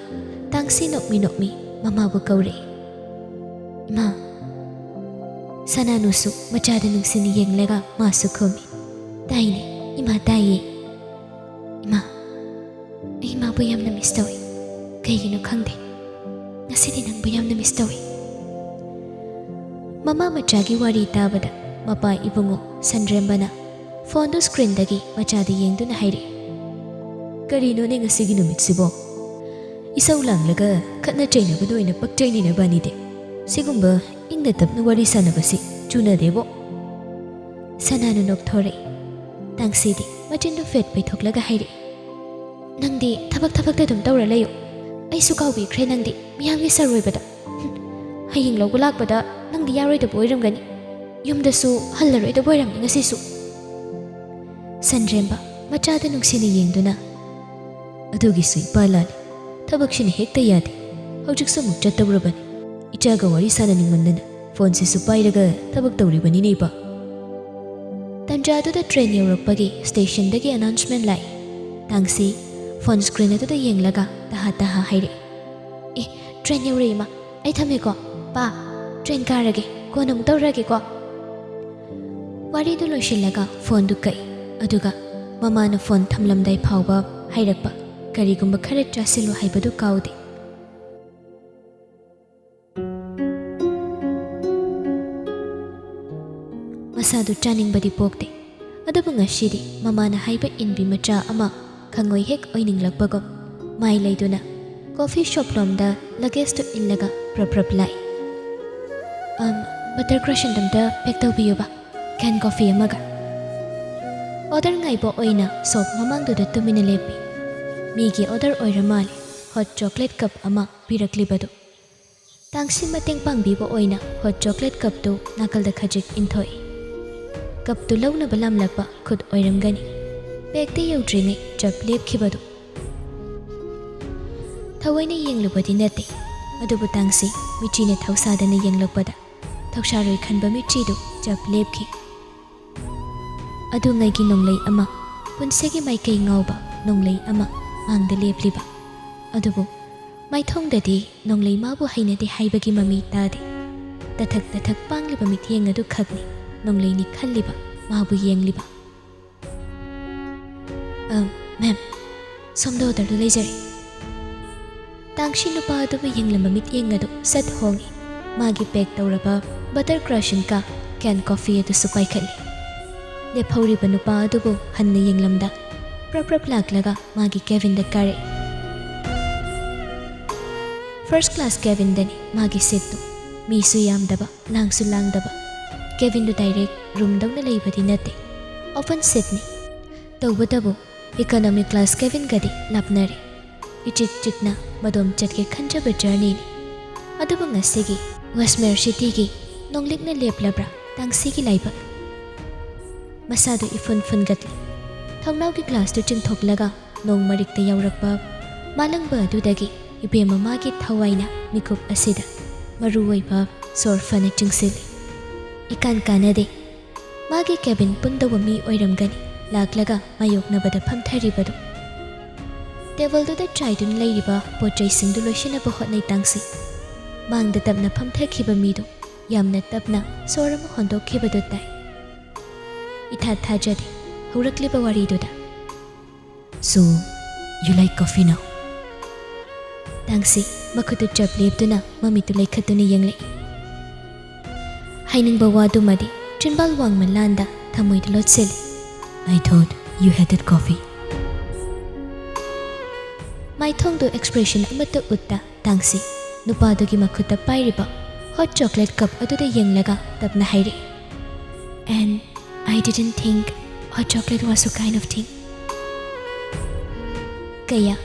ꯇꯥꯡꯁꯤ ꯅꯣꯛꯃꯤ ꯅꯣꯛꯃꯤ ꯃꯃꯥꯕꯨ ꯀꯧꯔꯛꯏ꯫ "ꯏꯃꯥ꯫" ꯁꯅꯥꯅꯨꯁꯨ ꯃꯆꯥꯗ ꯅꯨꯡꯁꯤꯅ ꯌꯦꯡꯂꯒ ꯃꯥꯁꯨ ꯈꯨꯝꯃꯤ꯫ "ꯇꯥꯏꯅꯦ, ꯏꯃꯥ, ꯇꯥꯏꯌꯦ꯫ ꯏꯃꯥ, ꯑꯩ ꯏꯃꯥꯕꯨ ꯌꯥꯝꯅ ꯃꯤꯁ ꯇꯧꯏ꯫ ꯀꯩꯒꯤꯅꯣ ꯈꯪꯗꯦ꯫ ꯉꯁꯤꯗꯤ ꯅꯪꯕꯨ ꯌꯥꯝꯅ ꯃꯤꯁ ꯇꯧꯏ꯫" ꯃꯃꯥ ꯃꯆꯥꯒꯤ ꯋꯥꯔꯤ ꯇꯥꯕꯗ ꯃꯄꯥ ꯏꯕꯨꯡꯉꯣ ꯁꯟꯗ꯭ꯔꯦꯝꯕꯅ ꯐꯣꯟꯗꯨ ꯁ꯭ꯀ꯭ꯔꯤꯟꯗꯒꯤ ꯃꯆꯥꯗ ꯌꯦꯡꯗꯨꯅ ꯍꯥꯏꯔꯛꯏ꯫ "ꯀꯔꯤꯅꯣꯅꯦ ꯉꯁꯤꯒꯤ ꯅꯨꯃꯤꯠꯁꯤꯕꯣ? ꯏꯁꯧ ꯂꯥꯡꯂꯒ ꯈꯠꯅ ꯆꯩꯅꯕꯗ ꯑꯣꯏꯅ ꯄꯛꯆꯩꯅꯦ ꯅꯕꯥꯅꯤꯗꯤ꯫ ꯁꯤꯒꯨꯝꯕ ꯏꯪꯅ ꯇꯞꯅ ꯋꯥꯔꯤ ꯁꯥꯟꯅꯕꯁꯤ ꯆꯨꯅꯗꯦꯕꯣ꯫ ꯁꯅꯥꯅ ꯅꯣꯛꯊꯣꯔꯛꯏ꯫ ꯇꯥꯡꯁꯤꯗꯤ ꯃꯆꯤꯟꯗꯨ ꯐꯦꯠ ꯄꯩꯊꯣꯛꯂꯒ ꯍꯥꯏꯔꯛꯏ, "ꯅꯪꯗꯤ ꯊꯕꯛ ꯊꯕꯛꯇ ꯑꯗꯨꯝ ꯇꯧꯔ ꯂꯩꯌꯨ꯫ ꯑꯩꯁꯨ ꯀꯥꯎꯕꯤꯈ꯭ꯔꯦ ꯅꯪꯗꯤ ꯃꯤꯌꯥꯝꯒꯤ ꯁꯔꯨ ꯑꯣꯏꯕꯗ꯫ ꯍꯨꯝ, ꯍꯌꯦꯡ ꯂꯧꯕ ꯂꯥꯛꯄꯗ ꯅꯪꯗꯤ ꯌꯥꯔꯣꯏꯗꯕ ꯑꯣꯏꯔꯝꯒꯅꯤ꯫ ꯌꯨꯝꯗꯁꯨ ꯍꯜꯂꯔꯣꯏꯗꯕ ꯑꯣꯏꯔꯝꯅꯤ ꯉꯁꯤꯁꯨ꯫" ꯁꯟꯔꯦꯝꯕ ꯃꯆꯥꯗ ꯅꯨꯡꯁꯤꯅ ꯌꯦꯡꯗꯨꯅ, "ꯑꯗꯨꯒꯤꯁꯨ ꯏꯄꯥ ꯂꯥꯜꯂꯤ꯫ ꯊꯕꯛꯁꯤꯅ ꯍꯦꯛꯇ ꯌꯥꯗꯦ꯫ ꯍꯧꯖꯤꯛꯁꯨ ꯑꯃꯨꯛ ꯆꯠꯇꯧꯔꯕꯅꯤ꯫ ꯏꯆꯥꯒ ꯋꯥꯔꯤ ꯁꯥꯟꯅꯅꯤꯡꯃꯟꯗꯅ ꯐꯣꯟꯁꯤꯁꯨ ꯄꯥꯏꯔꯒ ꯊꯕꯛ ꯇꯧꯔꯤꯕꯅꯤꯅꯦ ꯏꯄꯥ꯫" ꯇꯟꯖꯥꯗꯨꯗ ꯇ꯭ꯔꯦꯟ ꯌꯧꯔꯛꯄꯒꯤ ꯁ꯭ꯇꯦꯁꯟꯗꯒꯤ ꯑꯅꯥꯎꯟꯁꯃꯦꯟ ꯂꯥꯛꯏ꯫ ꯇꯥꯡꯁꯤ ꯐꯣꯟ ꯁ꯭ꯀ꯭ꯔꯤꯟ ꯑꯗꯨꯗ ꯌꯦꯡꯂꯒ ꯇꯍꯥ ꯇꯍꯥ ꯍꯥꯏꯔꯛꯏ, "ꯑꯦ, ꯇ꯭ꯔꯦꯟ ꯌꯧꯔꯛꯏ ꯏꯃꯥ꯫ ꯑꯩ ꯊꯝꯃꯦꯀꯣ꯫ ꯄꯥ, ꯇ꯭ꯔꯦꯟ ꯀꯥꯔꯒꯦ꯫ ꯀꯣꯟꯅ ꯑꯃꯨꯛ ꯇꯧꯔꯛꯑꯒꯦꯀꯣ꯫" ꯋꯥꯔꯤꯗꯨ ꯂꯣꯏꯁꯤꯜꯂꯒ ꯐꯣꯟꯗꯨ ꯀꯛꯏ꯫ ꯑꯗꯨꯒ ꯃꯃꯥꯅ ꯐꯣꯟ ꯊꯝꯂꯝꯗꯥꯏ ꯐꯥꯎꯕ ꯍꯥꯏꯔꯛꯄ, "ꯀꯔꯤꯒꯨꯝꯕ ꯈꯔ ꯆꯥꯁꯤꯜꯂꯨ" ꯍꯥꯏꯕꯗꯨ ꯀꯥꯎꯗꯦ꯫ ꯃꯁꯥꯗꯨ ꯆꯥꯅꯤꯡꯕꯗꯤ ꯄꯣꯛꯇꯦ꯫ ꯑꯗꯨꯕꯨ ꯉꯁꯤꯗꯤ ꯃꯃꯥꯅ ꯍꯥꯏꯕ ꯏꯟꯕꯤ ꯃꯆꯥ ꯑꯃ ꯈꯪꯉꯣꯏ ꯍꯦꯛ ꯑꯣꯏꯅꯤꯡꯂꯛꯄꯒꯨꯝ ꯃꯥꯏ ꯂꯩꯗꯨꯅ ꯀꯣꯐꯤ ꯁꯣꯞ ꯂꯣꯝꯗ ꯂꯒꯦꯖꯇꯨ ꯏꯜꯂꯒ ꯄ꯭ꯔꯞ ꯄ꯭ꯔꯞ ꯂꯥꯛꯏ꯫ "ꯑꯝ, ꯕꯇꯔ ꯀ꯭ꯔꯁꯟ ꯑꯝꯇ ꯄꯦꯛ ꯇꯧꯕꯤꯌꯨꯕ, ꯀꯦꯟ ꯀꯣꯐꯤ ꯑꯃꯒ꯫" ꯑꯣꯗꯔ ꯉꯥꯏꯕ ꯑꯣꯏꯅ ꯁꯣꯞ ꯃꯃꯥꯡꯗꯨꯗ ꯇꯨꯃꯤꯟꯅ ꯂꯦꯞꯄꯤ꯫ ꯃꯤꯒꯤ ꯑꯣꯗꯔ ꯑꯣꯏꯔ ꯃꯥꯜꯂꯦ, ꯍꯣꯠ ꯆꯣꯀ꯭ꯂꯦꯠ ꯀꯞ ꯑꯃ ꯄꯤꯔꯛꯂꯤꯕꯗꯨ꯫ ꯇꯥꯡꯁꯤ ꯃꯇꯦꯡ ꯄꯥꯡꯕꯤꯕ ꯑꯣꯏꯅ ꯍꯣꯠ ꯆꯣꯀ꯭ꯂꯦꯠ ꯀꯞꯇꯨ ꯅꯥꯀꯜꯗ ꯈꯖꯤꯛ ꯏꯟꯊꯣꯛꯏ꯫ ꯀꯞꯇꯨ ꯂꯧꯅꯕ ꯂꯥꯝꯂꯛꯄ ꯈꯨꯠ ꯑꯣꯏꯔꯝꯒꯅꯤ꯫ ꯄꯦꯛꯇ ꯌꯧꯗ꯭ꯔꯤꯉꯩ ꯆꯞ ꯂꯦꯞꯈꯤꯕꯗꯨ꯫ ꯊꯑꯣꯏꯅ ꯌꯦꯡꯂꯨꯕꯗꯤ ꯅꯠꯇꯦ, ꯑꯗꯨꯕꯨ ꯇꯥꯡꯁꯤ ꯃꯤꯆꯤꯅ ꯊꯧꯁꯥꯗꯅ ꯌꯦꯡꯂꯛꯄꯗ ꯊꯧꯁꯥꯔꯣꯏ ꯈꯟꯕ ꯃꯤꯆꯤꯗꯨ ꯆꯞ ꯂꯦꯞꯈꯤ꯫ ꯑꯗꯨꯉꯩꯒꯤ ꯅꯣꯡꯂꯩ ꯑꯃ, ꯄꯨꯟꯁꯤꯒꯤ ꯃꯥꯏꯀꯩ ꯉꯥꯎꯕ ꯅꯣꯡꯂꯩ ꯑꯃ ꯃꯥꯡꯗ ꯂꯦꯞꯂꯤꯕ꯫ ꯑꯗꯨꯕꯨ ꯃꯥꯏꯊꯣꯡꯗꯗꯤ ꯅꯣꯡꯂꯩ ꯃꯥꯕꯨ ꯍꯩꯅꯗꯦ ꯍꯥꯏꯕꯒꯤ ꯃꯃꯤ ꯇꯥꯗꯦ꯫ ꯇꯊꯛ ꯇꯊꯛ ꯄꯥꯡꯂꯤꯕ ꯃꯤꯠꯌꯦꯡ ꯑꯗꯨ ꯈꯛꯅꯤ ꯅꯣꯡꯂꯩꯅꯤ ꯈꯜꯂꯤꯕ, ꯃꯥꯕꯨ ꯌꯦꯡꯂꯤꯕ꯫ "ꯑ, ꯃꯦꯝ, ꯁꯣꯝꯗ ꯑꯣꯗꯔꯗꯨ ꯂꯩꯖꯔꯦ꯫" ꯇꯥꯡꯁꯤ ꯅꯨꯄꯥ ꯑꯗꯨꯕꯨ ꯌꯦꯡꯂꯝꯕ ꯃꯤꯠꯌꯦꯡ ꯑꯗꯨ ꯁꯠ ꯍꯣꯡꯏ꯫ ꯃꯥꯒꯤ ꯄꯦꯛ ꯇꯧꯔꯕ ꯕꯇꯔ ꯀ꯭ꯔꯁꯟ ꯀ ꯀꯦꯟ ꯀꯣꯐꯤ ꯑꯗꯨꯁꯨ ꯄꯥꯏꯈꯠꯂꯤ꯫ ꯂꯦꯞꯍꯧꯔꯤꯕ ꯅꯨꯄꯥ ꯑꯗꯨꯕꯨ ꯍꯟꯅ ꯌꯦꯡꯂꯝꯗ ꯄ꯭ꯔꯞ ꯄ꯭ꯔꯞ ꯂꯥꯛꯂꯒ ꯃꯥꯒꯤ ꯀꯦꯕꯤꯟꯗ ꯀꯥꯔꯛꯏ꯫ First class cabinꯗꯅꯤ ꯃꯥꯒꯤ seatꯇꯨ꯫ ꯃꯤꯁꯨ ꯌꯥꯝꯗꯕ, ꯂꯥꯡꯁꯨ ꯂꯥꯡꯗꯕ꯫ Cabinꯗꯨ direct roomꯗꯧꯅ ꯂꯩꯕꯗꯤ ꯅꯠꯇꯦ, open seatꯅꯤ꯫ ꯇꯧꯕꯇꯕꯨ economy class cabinꯒꯗꯤ ꯂꯥꯞꯅꯔꯦ꯫ ꯏꯆꯤꯛ ꯆꯤꯛꯅ ꯃꯗꯣꯝ ꯆꯠꯀꯦ ꯈꯟꯖꯕ journeyꯅꯤ꯫ ꯑꯗꯨꯕꯨ ꯉꯁꯤꯒꯤ ꯋꯥꯁꯃꯦꯔ cityꯒꯤ ꯅꯣꯡꯂꯤꯛꯅ ꯂꯦꯞꯂꯕ꯭ꯔꯥ ꯇꯥꯡꯁꯤꯒꯤ ꯂꯥꯏꯕꯛ? ꯃꯁꯥꯗꯨ ꯏꯐꯨꯟ ꯐꯨꯟꯒꯠꯂꯤ꯫ ꯊꯣꯡꯅꯥꯎꯒꯤ glassꯇꯨ ꯆꯤꯡꯊꯣꯛꯂꯒ ꯅꯣꯡ ꯃꯔꯤꯛꯇ ꯌꯥꯎꯔꯛꯄ ꯃꯥꯂꯪꯕ ꯑꯗꯨꯗꯒꯤ ꯏꯕꯦꯝꯃ ꯃꯥꯒꯤ ꯊꯋꯥꯏꯅ ꯃꯤꯀꯨꯞ ꯑꯁꯤꯗ ꯃꯔꯨ ꯑꯣꯏꯕ ꯁꯣꯔ ꯐꯅ ꯆꯤꯡꯁꯤꯜꯂꯤ꯫ ꯏꯀꯥꯟ ꯀꯥꯟꯅꯗꯦ꯫ ꯃꯥꯒꯤ cabin ꯄꯨꯟꯗꯧꯕ ꯃꯤ ꯑꯣꯏꯔꯝꯒꯅꯤ ꯂꯥꯛꯂꯒ ꯃꯥꯌꯣꯛꯅꯕꯗ ꯐꯝꯊꯔꯤꯕꯗꯨ꯫ Tableꯗꯨꯗ ꯆꯥꯏꯗꯨꯅ ꯂꯩꯔꯤꯕ ꯄꯣꯠ ꯆꯩꯁꯤꯡꯗꯨ ꯂꯣꯏꯁꯤꯟꯅꯕ ꯍꯣꯠꯅꯩ ꯇꯥꯡꯁꯤ꯫ ꯃꯥꯡꯗ ꯇꯞꯅ ꯐꯝꯊꯈꯤꯕ ꯃꯤꯗꯨ ꯌꯥꯝꯅ ꯇꯞꯅ ꯁꯣꯔ ꯑꯃ ꯍꯣꯟꯗꯣꯛꯈꯤꯕꯗꯨ ꯇꯥꯏ꯫ ꯏꯊꯥ ꯊꯥꯖꯗꯦ ꯍꯧꯔꯛꯂꯤꯕ ꯋꯥꯔꯤꯗꯨꯗ꯫ So, you like coffee now? ꯇꯥꯡꯁꯤ ꯃꯈꯨꯠꯇꯨ ꯆꯞ ꯂꯦꯞꯇꯨꯅ ꯃꯃꯤꯠꯇꯨ ꯂꯩꯈꯠꯇꯨꯅ ꯌꯦꯡꯂꯛꯏ꯫ ꯍꯥꯏꯅꯤꯡꯕ ꯋꯥꯗꯨꯃꯗꯤ ꯆꯤꯟꯕꯥꯜ ꯋꯥꯡꯃ ꯂꯥꯟꯗ ꯊꯃꯣꯏꯗ ꯂꯣꯠꯁꯤꯜꯂꯤ꯫ I thought you hated coffee. ꯃꯥꯏꯊꯣꯡꯗꯨ expression ꯑꯃꯠꯇ ꯎꯠꯇ ꯇꯥꯡꯁꯤ ꯅꯨꯄꯥꯗꯨꯒꯤ ꯃꯈꯨꯠꯇ ꯄꯥꯏꯔꯤꯕ hot chocolate cup ꯑꯗꯨꯗ ꯌꯦꯡꯂꯒ ꯇꯞꯅ ꯍꯥꯏꯔꯛꯏ꯫ And I didn't think hot chocolate was a kind of thing. ꯀꯌꯥ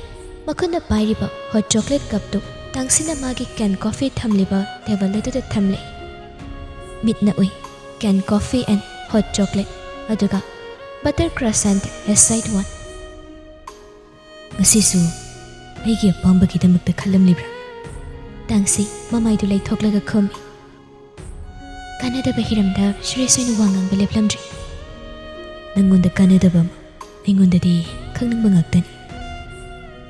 ꯃꯈꯨꯠꯅ ꯄꯥꯏꯔꯤꯕ hot chocolate cupꯇꯨ ꯇꯥꯡꯁꯤꯅ ꯃꯥꯒꯤ can coffee ꯊꯝꯂꯤꯕ table ꯑꯗꯨꯗ ꯊꯝꯂꯦ꯫ ꯃꯤꯠꯅ ꯎꯏ can coffee and hot chocolate, ꯑꯗꯨꯒ butter croissant as side one. ꯉꯁꯤꯁꯨ ꯑꯩꯒꯤ ꯑꯄꯥꯝꯕꯒꯤꯗꯃꯛꯇ ꯈꯜꯂꯝꯂꯤꯕ꯭ꯔꯥ? ꯇꯥꯡꯁꯤ ꯃꯃꯥꯏꯗꯨ ꯂꯩꯊꯣꯛꯂꯒ ꯈꯨꯝꯃꯤ꯫ ꯀꯥꯟꯅꯗꯕ ꯍꯤꯔꯝꯗ serious ꯑꯣꯏꯅ ꯋꯥ ꯉꯥꯡꯕ ꯂꯦꯞꯂꯝꯗ꯭ꯔꯤ꯫ ꯅꯪꯉꯣꯟꯗ ꯀꯥꯟꯅꯗꯕ ꯑꯃ ꯑꯩꯉꯣꯟꯗꯗꯤ ꯈꯪꯅꯤꯡꯕ ꯉꯥꯛꯇꯅꯤ꯫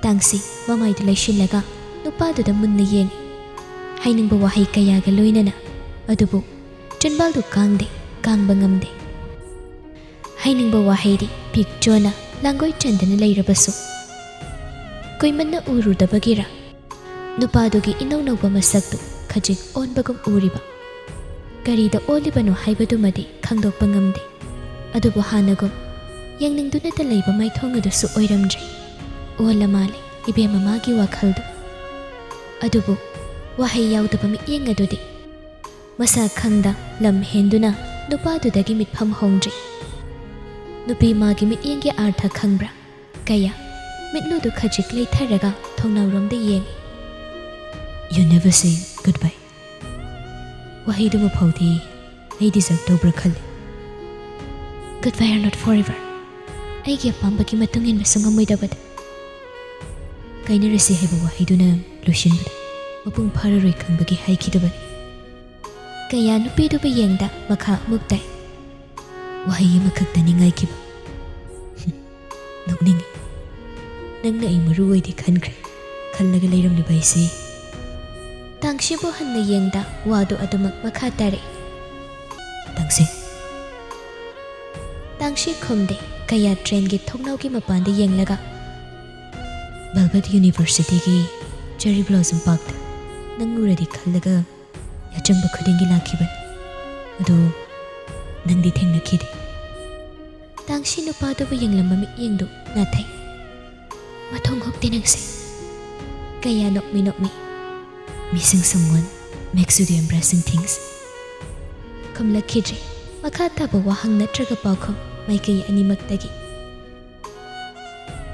ꯇꯥꯡꯁꯤ ꯃꯃꯥꯏꯗꯨ ꯂꯩꯁꯤꯜꯂꯒ ꯅꯨꯄꯥꯗꯨꯗ ꯃꯨꯟꯅ ꯌꯦꯡꯉꯤ꯫ ꯍꯥꯏꯅꯤꯡꯕ ꯋꯥꯍꯩ ꯀꯌꯥꯒ ꯂꯣꯏꯅꯅ, ꯑꯗꯨꯕꯨ ꯆꯤꯟꯕꯥꯜꯗꯨ ꯀꯥꯡꯗꯦ, ꯀꯥꯡꯕ ꯉꯝꯗꯦ꯫ ꯍꯥꯏꯅꯤꯡꯕ ꯋꯥꯍꯩꯗꯤ ꯄꯤꯛ ꯆꯣꯟꯅ ꯂꯥꯡꯒꯣꯏ ꯆꯟꯗꯅ ꯂꯩꯔꯕꯁꯨ, ꯀꯨꯏꯃꯟꯅ ꯎꯔꯨꯗꯕꯒꯤꯔ ꯅꯨꯄꯥꯗꯨꯒꯤ ꯏꯅꯧ ꯅꯧꯕ ꯃꯁꯛꯇꯨ ꯈꯖꯤꯛ ꯑꯣꯟꯕꯒꯨꯝ ꯎꯔꯤꯕ꯫ ꯀꯔꯤꯗ ꯑꯣꯜꯂꯤꯕꯅꯣ ꯍꯥꯏꯕꯗꯨꯃꯗꯤ ꯈꯪꯗꯣꯛꯄ ꯉꯝꯗꯦ꯫ ꯑꯗꯨꯕꯨ ꯍꯥꯟꯅꯒꯨꯝ ꯌꯦꯡꯅꯤꯡꯗꯨꯅꯇ ꯂꯩꯕ ꯃꯥꯏꯊꯣꯡ ꯑꯗꯨꯁꯨ ꯑꯣꯏꯔꯝꯗ꯭ꯔꯦ꯫ ꯑꯣꯜꯂ ꯃꯥꯜꯂꯦ ꯏꯕꯦꯝꯃ ꯃꯥꯒꯤ ꯋꯥꯈꯜꯗꯨ꯫ ꯑꯗꯨꯕꯨ ꯋꯥꯍꯩ ꯌꯥꯎꯗꯕ ꯃꯤꯠꯌꯦꯡ ꯑꯗꯨꯗꯤ ꯃꯁꯥ ꯈꯪꯗ ꯂꯝ ꯍꯦꯟꯗꯨꯅ ꯅꯨꯄꯥꯗꯨꯗꯒꯤ ꯃꯤꯠꯐꯝ ꯍꯣꯡꯗ꯭ꯔꯤ꯫ ꯅꯨꯄꯤ ꯃꯥꯒꯤ ꯃꯤꯠꯌꯦꯡꯒꯤ ꯑꯥꯔꯊ ꯈꯪꯕ꯭ꯔꯥ? ꯀꯌꯥ ꯃꯤꯠꯂꯨꯗꯨ ꯈꯖꯤꯛ ꯂꯩꯊꯔꯒ ꯊꯣꯡꯅꯥꯎꯔꯣꯝꯗ ꯌꯦꯡꯏ꯫ "You never say goodbye." ꯋꯥꯍꯩꯗꯨꯃ ꯐꯥꯎꯗꯤ ꯑꯩ deserve ꯇꯧꯕ꯭ꯔꯥ ꯈꯜꯂꯤ꯫ "Goodbye are not forever." ꯑꯩꯒꯤ ꯑꯄꯥꯝꯕꯒꯤ ꯃꯇꯨꯡ ꯏꯟꯕꯁꯨ ꯉꯝꯃꯣꯏꯗꯕꯗ꯫ ꯀꯥꯏꯅꯔꯁꯤ ꯍꯥꯏꯕ ꯋꯥꯍꯩꯗꯨꯅ ꯂꯣꯏꯁꯤꯟꯕꯗ ꯃꯄꯨꯡ ꯐꯥꯔꯔꯣꯏ ꯈꯪꯕꯒꯤ ꯍꯥꯏꯈꯤꯗꯕꯅꯤ꯫ ꯀꯌꯥ ꯅꯨꯄꯤꯗꯨꯕꯨ ꯌꯦꯡꯗ ꯃꯈꯥ ꯑꯃꯨꯛ ꯇꯥꯏ꯫ ꯋꯥꯍꯩ ꯑꯃꯈꯛꯇꯅꯤ ꯉꯥꯏꯈꯤꯕ꯫ "ꯅꯣꯛꯅꯤꯡꯉꯤ꯫ ꯅꯪꯅ ꯑꯩ ꯃꯔꯨ ꯑꯣꯏꯗꯦ ꯈꯟꯈ꯭ꯔꯦ꯫ ꯈꯜꯂꯒ ꯂꯩꯔꯝꯂꯤꯕ ꯑꯩꯁꯦ?" ꯇꯥꯡꯁꯤꯕꯨ ꯍꯟꯅ ꯌꯦꯡꯗ ꯋꯥꯗꯨ ꯑꯗꯨꯃꯛ ꯃꯈꯥ ꯇꯥꯔꯛꯏ꯫ "ꯇꯥꯡꯁꯤ?" ꯇꯥꯡꯁꯤ ꯈꯨꯝꯗꯦ꯫ ꯀꯌꯥ ꯇ꯭ꯔꯦꯟꯒꯤ ꯊꯣꯡꯅꯥꯎꯒꯤ ꯃꯄꯥꯟꯗ ꯌꯦꯡꯂꯒ, "Velvet Universityꯒꯤ Cherry Blossom Parkꯇ ꯅꯪ ꯎꯔꯗꯤ ꯈꯜꯂꯒ ꯌꯥꯆꯪꯕ ꯈꯨꯗꯤꯡꯒꯤ ꯂꯥꯛꯈꯤꯕꯅꯤ꯫ ꯑꯗꯨ ꯅꯪꯗꯤ ꯊꯦꯡꯅꯈꯤꯗꯦ?" ꯇꯥꯡꯁꯤ ꯅꯨꯄꯥꯗꯨꯕꯨ ꯌꯦꯡꯂꯝꯕ ꯃꯤꯠꯌꯦꯡꯗꯨ ꯅꯥꯊꯩ꯫ "ꯃꯊꯣꯡ ꯍꯨꯛꯇꯦ ꯅꯪꯁꯦ?" ꯀꯌꯥ ꯅꯣꯛꯃꯤ ꯅꯣꯛꯃꯤ, "Missing someone makes you do embarrassing things." ꯈꯨꯝꯂꯛꯈꯤꯗ꯭ꯔꯦ꯫ ꯃꯈꯥ ꯇꯥꯕ ꯋꯥꯍꯪ ꯅꯠꯇ꯭ꯔꯒ ꯄꯥꯎꯈꯨꯝ ꯃꯥꯏꯀꯩ ꯑꯅꯤꯃꯛꯇꯒꯤ꯫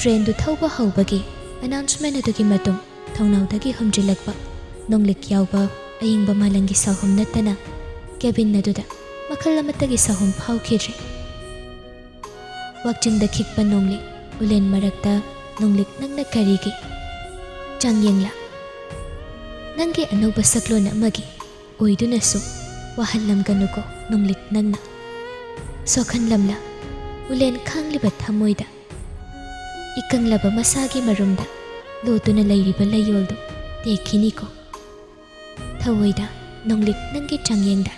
ꯇ꯭ꯔꯦꯟꯗꯨ ꯊꯧꯕ ꯍꯧꯕꯒꯤ announcement ꯑꯗꯨꯒꯤ ꯃꯇꯨꯡ ꯊꯣꯡꯅꯥꯎꯗꯒꯤ ꯍꯨꯝꯖꯤꯜꯂꯛꯄ ꯅꯣꯡꯂꯤꯛ ꯌꯥꯎꯕ ꯑꯏꯪꯕ ꯃꯥꯂꯪꯒꯤ ꯁꯥꯍꯨꯝ ꯅꯠꯇꯅ cabin ꯑꯗꯨꯗ ꯃꯈꯜ ꯑꯃꯠꯇꯒꯤ ꯁꯥꯍꯨꯝ ꯐꯥꯎꯈꯤꯗ꯭ꯔꯦ꯫ ꯋꯥꯛꯆꯤꯡꯗ ꯈꯤꯛꯄ ꯅꯣꯡꯂꯤꯛ, ꯎꯂꯦꯟ ꯃꯔꯛꯇ ꯅꯣꯡꯂꯤꯛ ꯅꯪꯅ ꯀꯔꯤꯒꯤ? ꯆꯥꯡꯌꯦꯡꯂꯥ? ꯅꯪꯒꯤ ꯑꯅꯧꯕ ꯁꯛꯂꯣꯟ ꯑꯃꯒꯤ ꯑꯣꯏꯗꯨꯅꯁꯨ ꯋꯥꯍꯜꯂꯝꯒꯅꯨꯀꯣ ꯅꯣꯡꯂꯤꯛ ꯅꯪꯅ꯫ ꯁꯣꯛꯍꯟꯂꯝꯂꯥ? ꯎꯂꯦꯟ ꯈꯥꯡꯂꯤꯕ ꯊꯃꯣꯏꯗ ꯏꯀꯪꯂꯕ ꯃꯁꯥꯒꯤ ꯃꯔꯨꯝꯗ ꯂꯣꯠꯇꯨꯅ ꯂꯩꯔꯤꯕ ꯂꯩꯌꯣꯜꯗꯨ ꯇꯦꯛꯈꯤꯅꯤꯀꯣ꯫ ꯊꯑꯣꯏꯗ ꯅꯣꯡꯂꯤꯛ ꯅꯪꯒꯤ ꯆꯥꯡꯌꯦꯡꯗ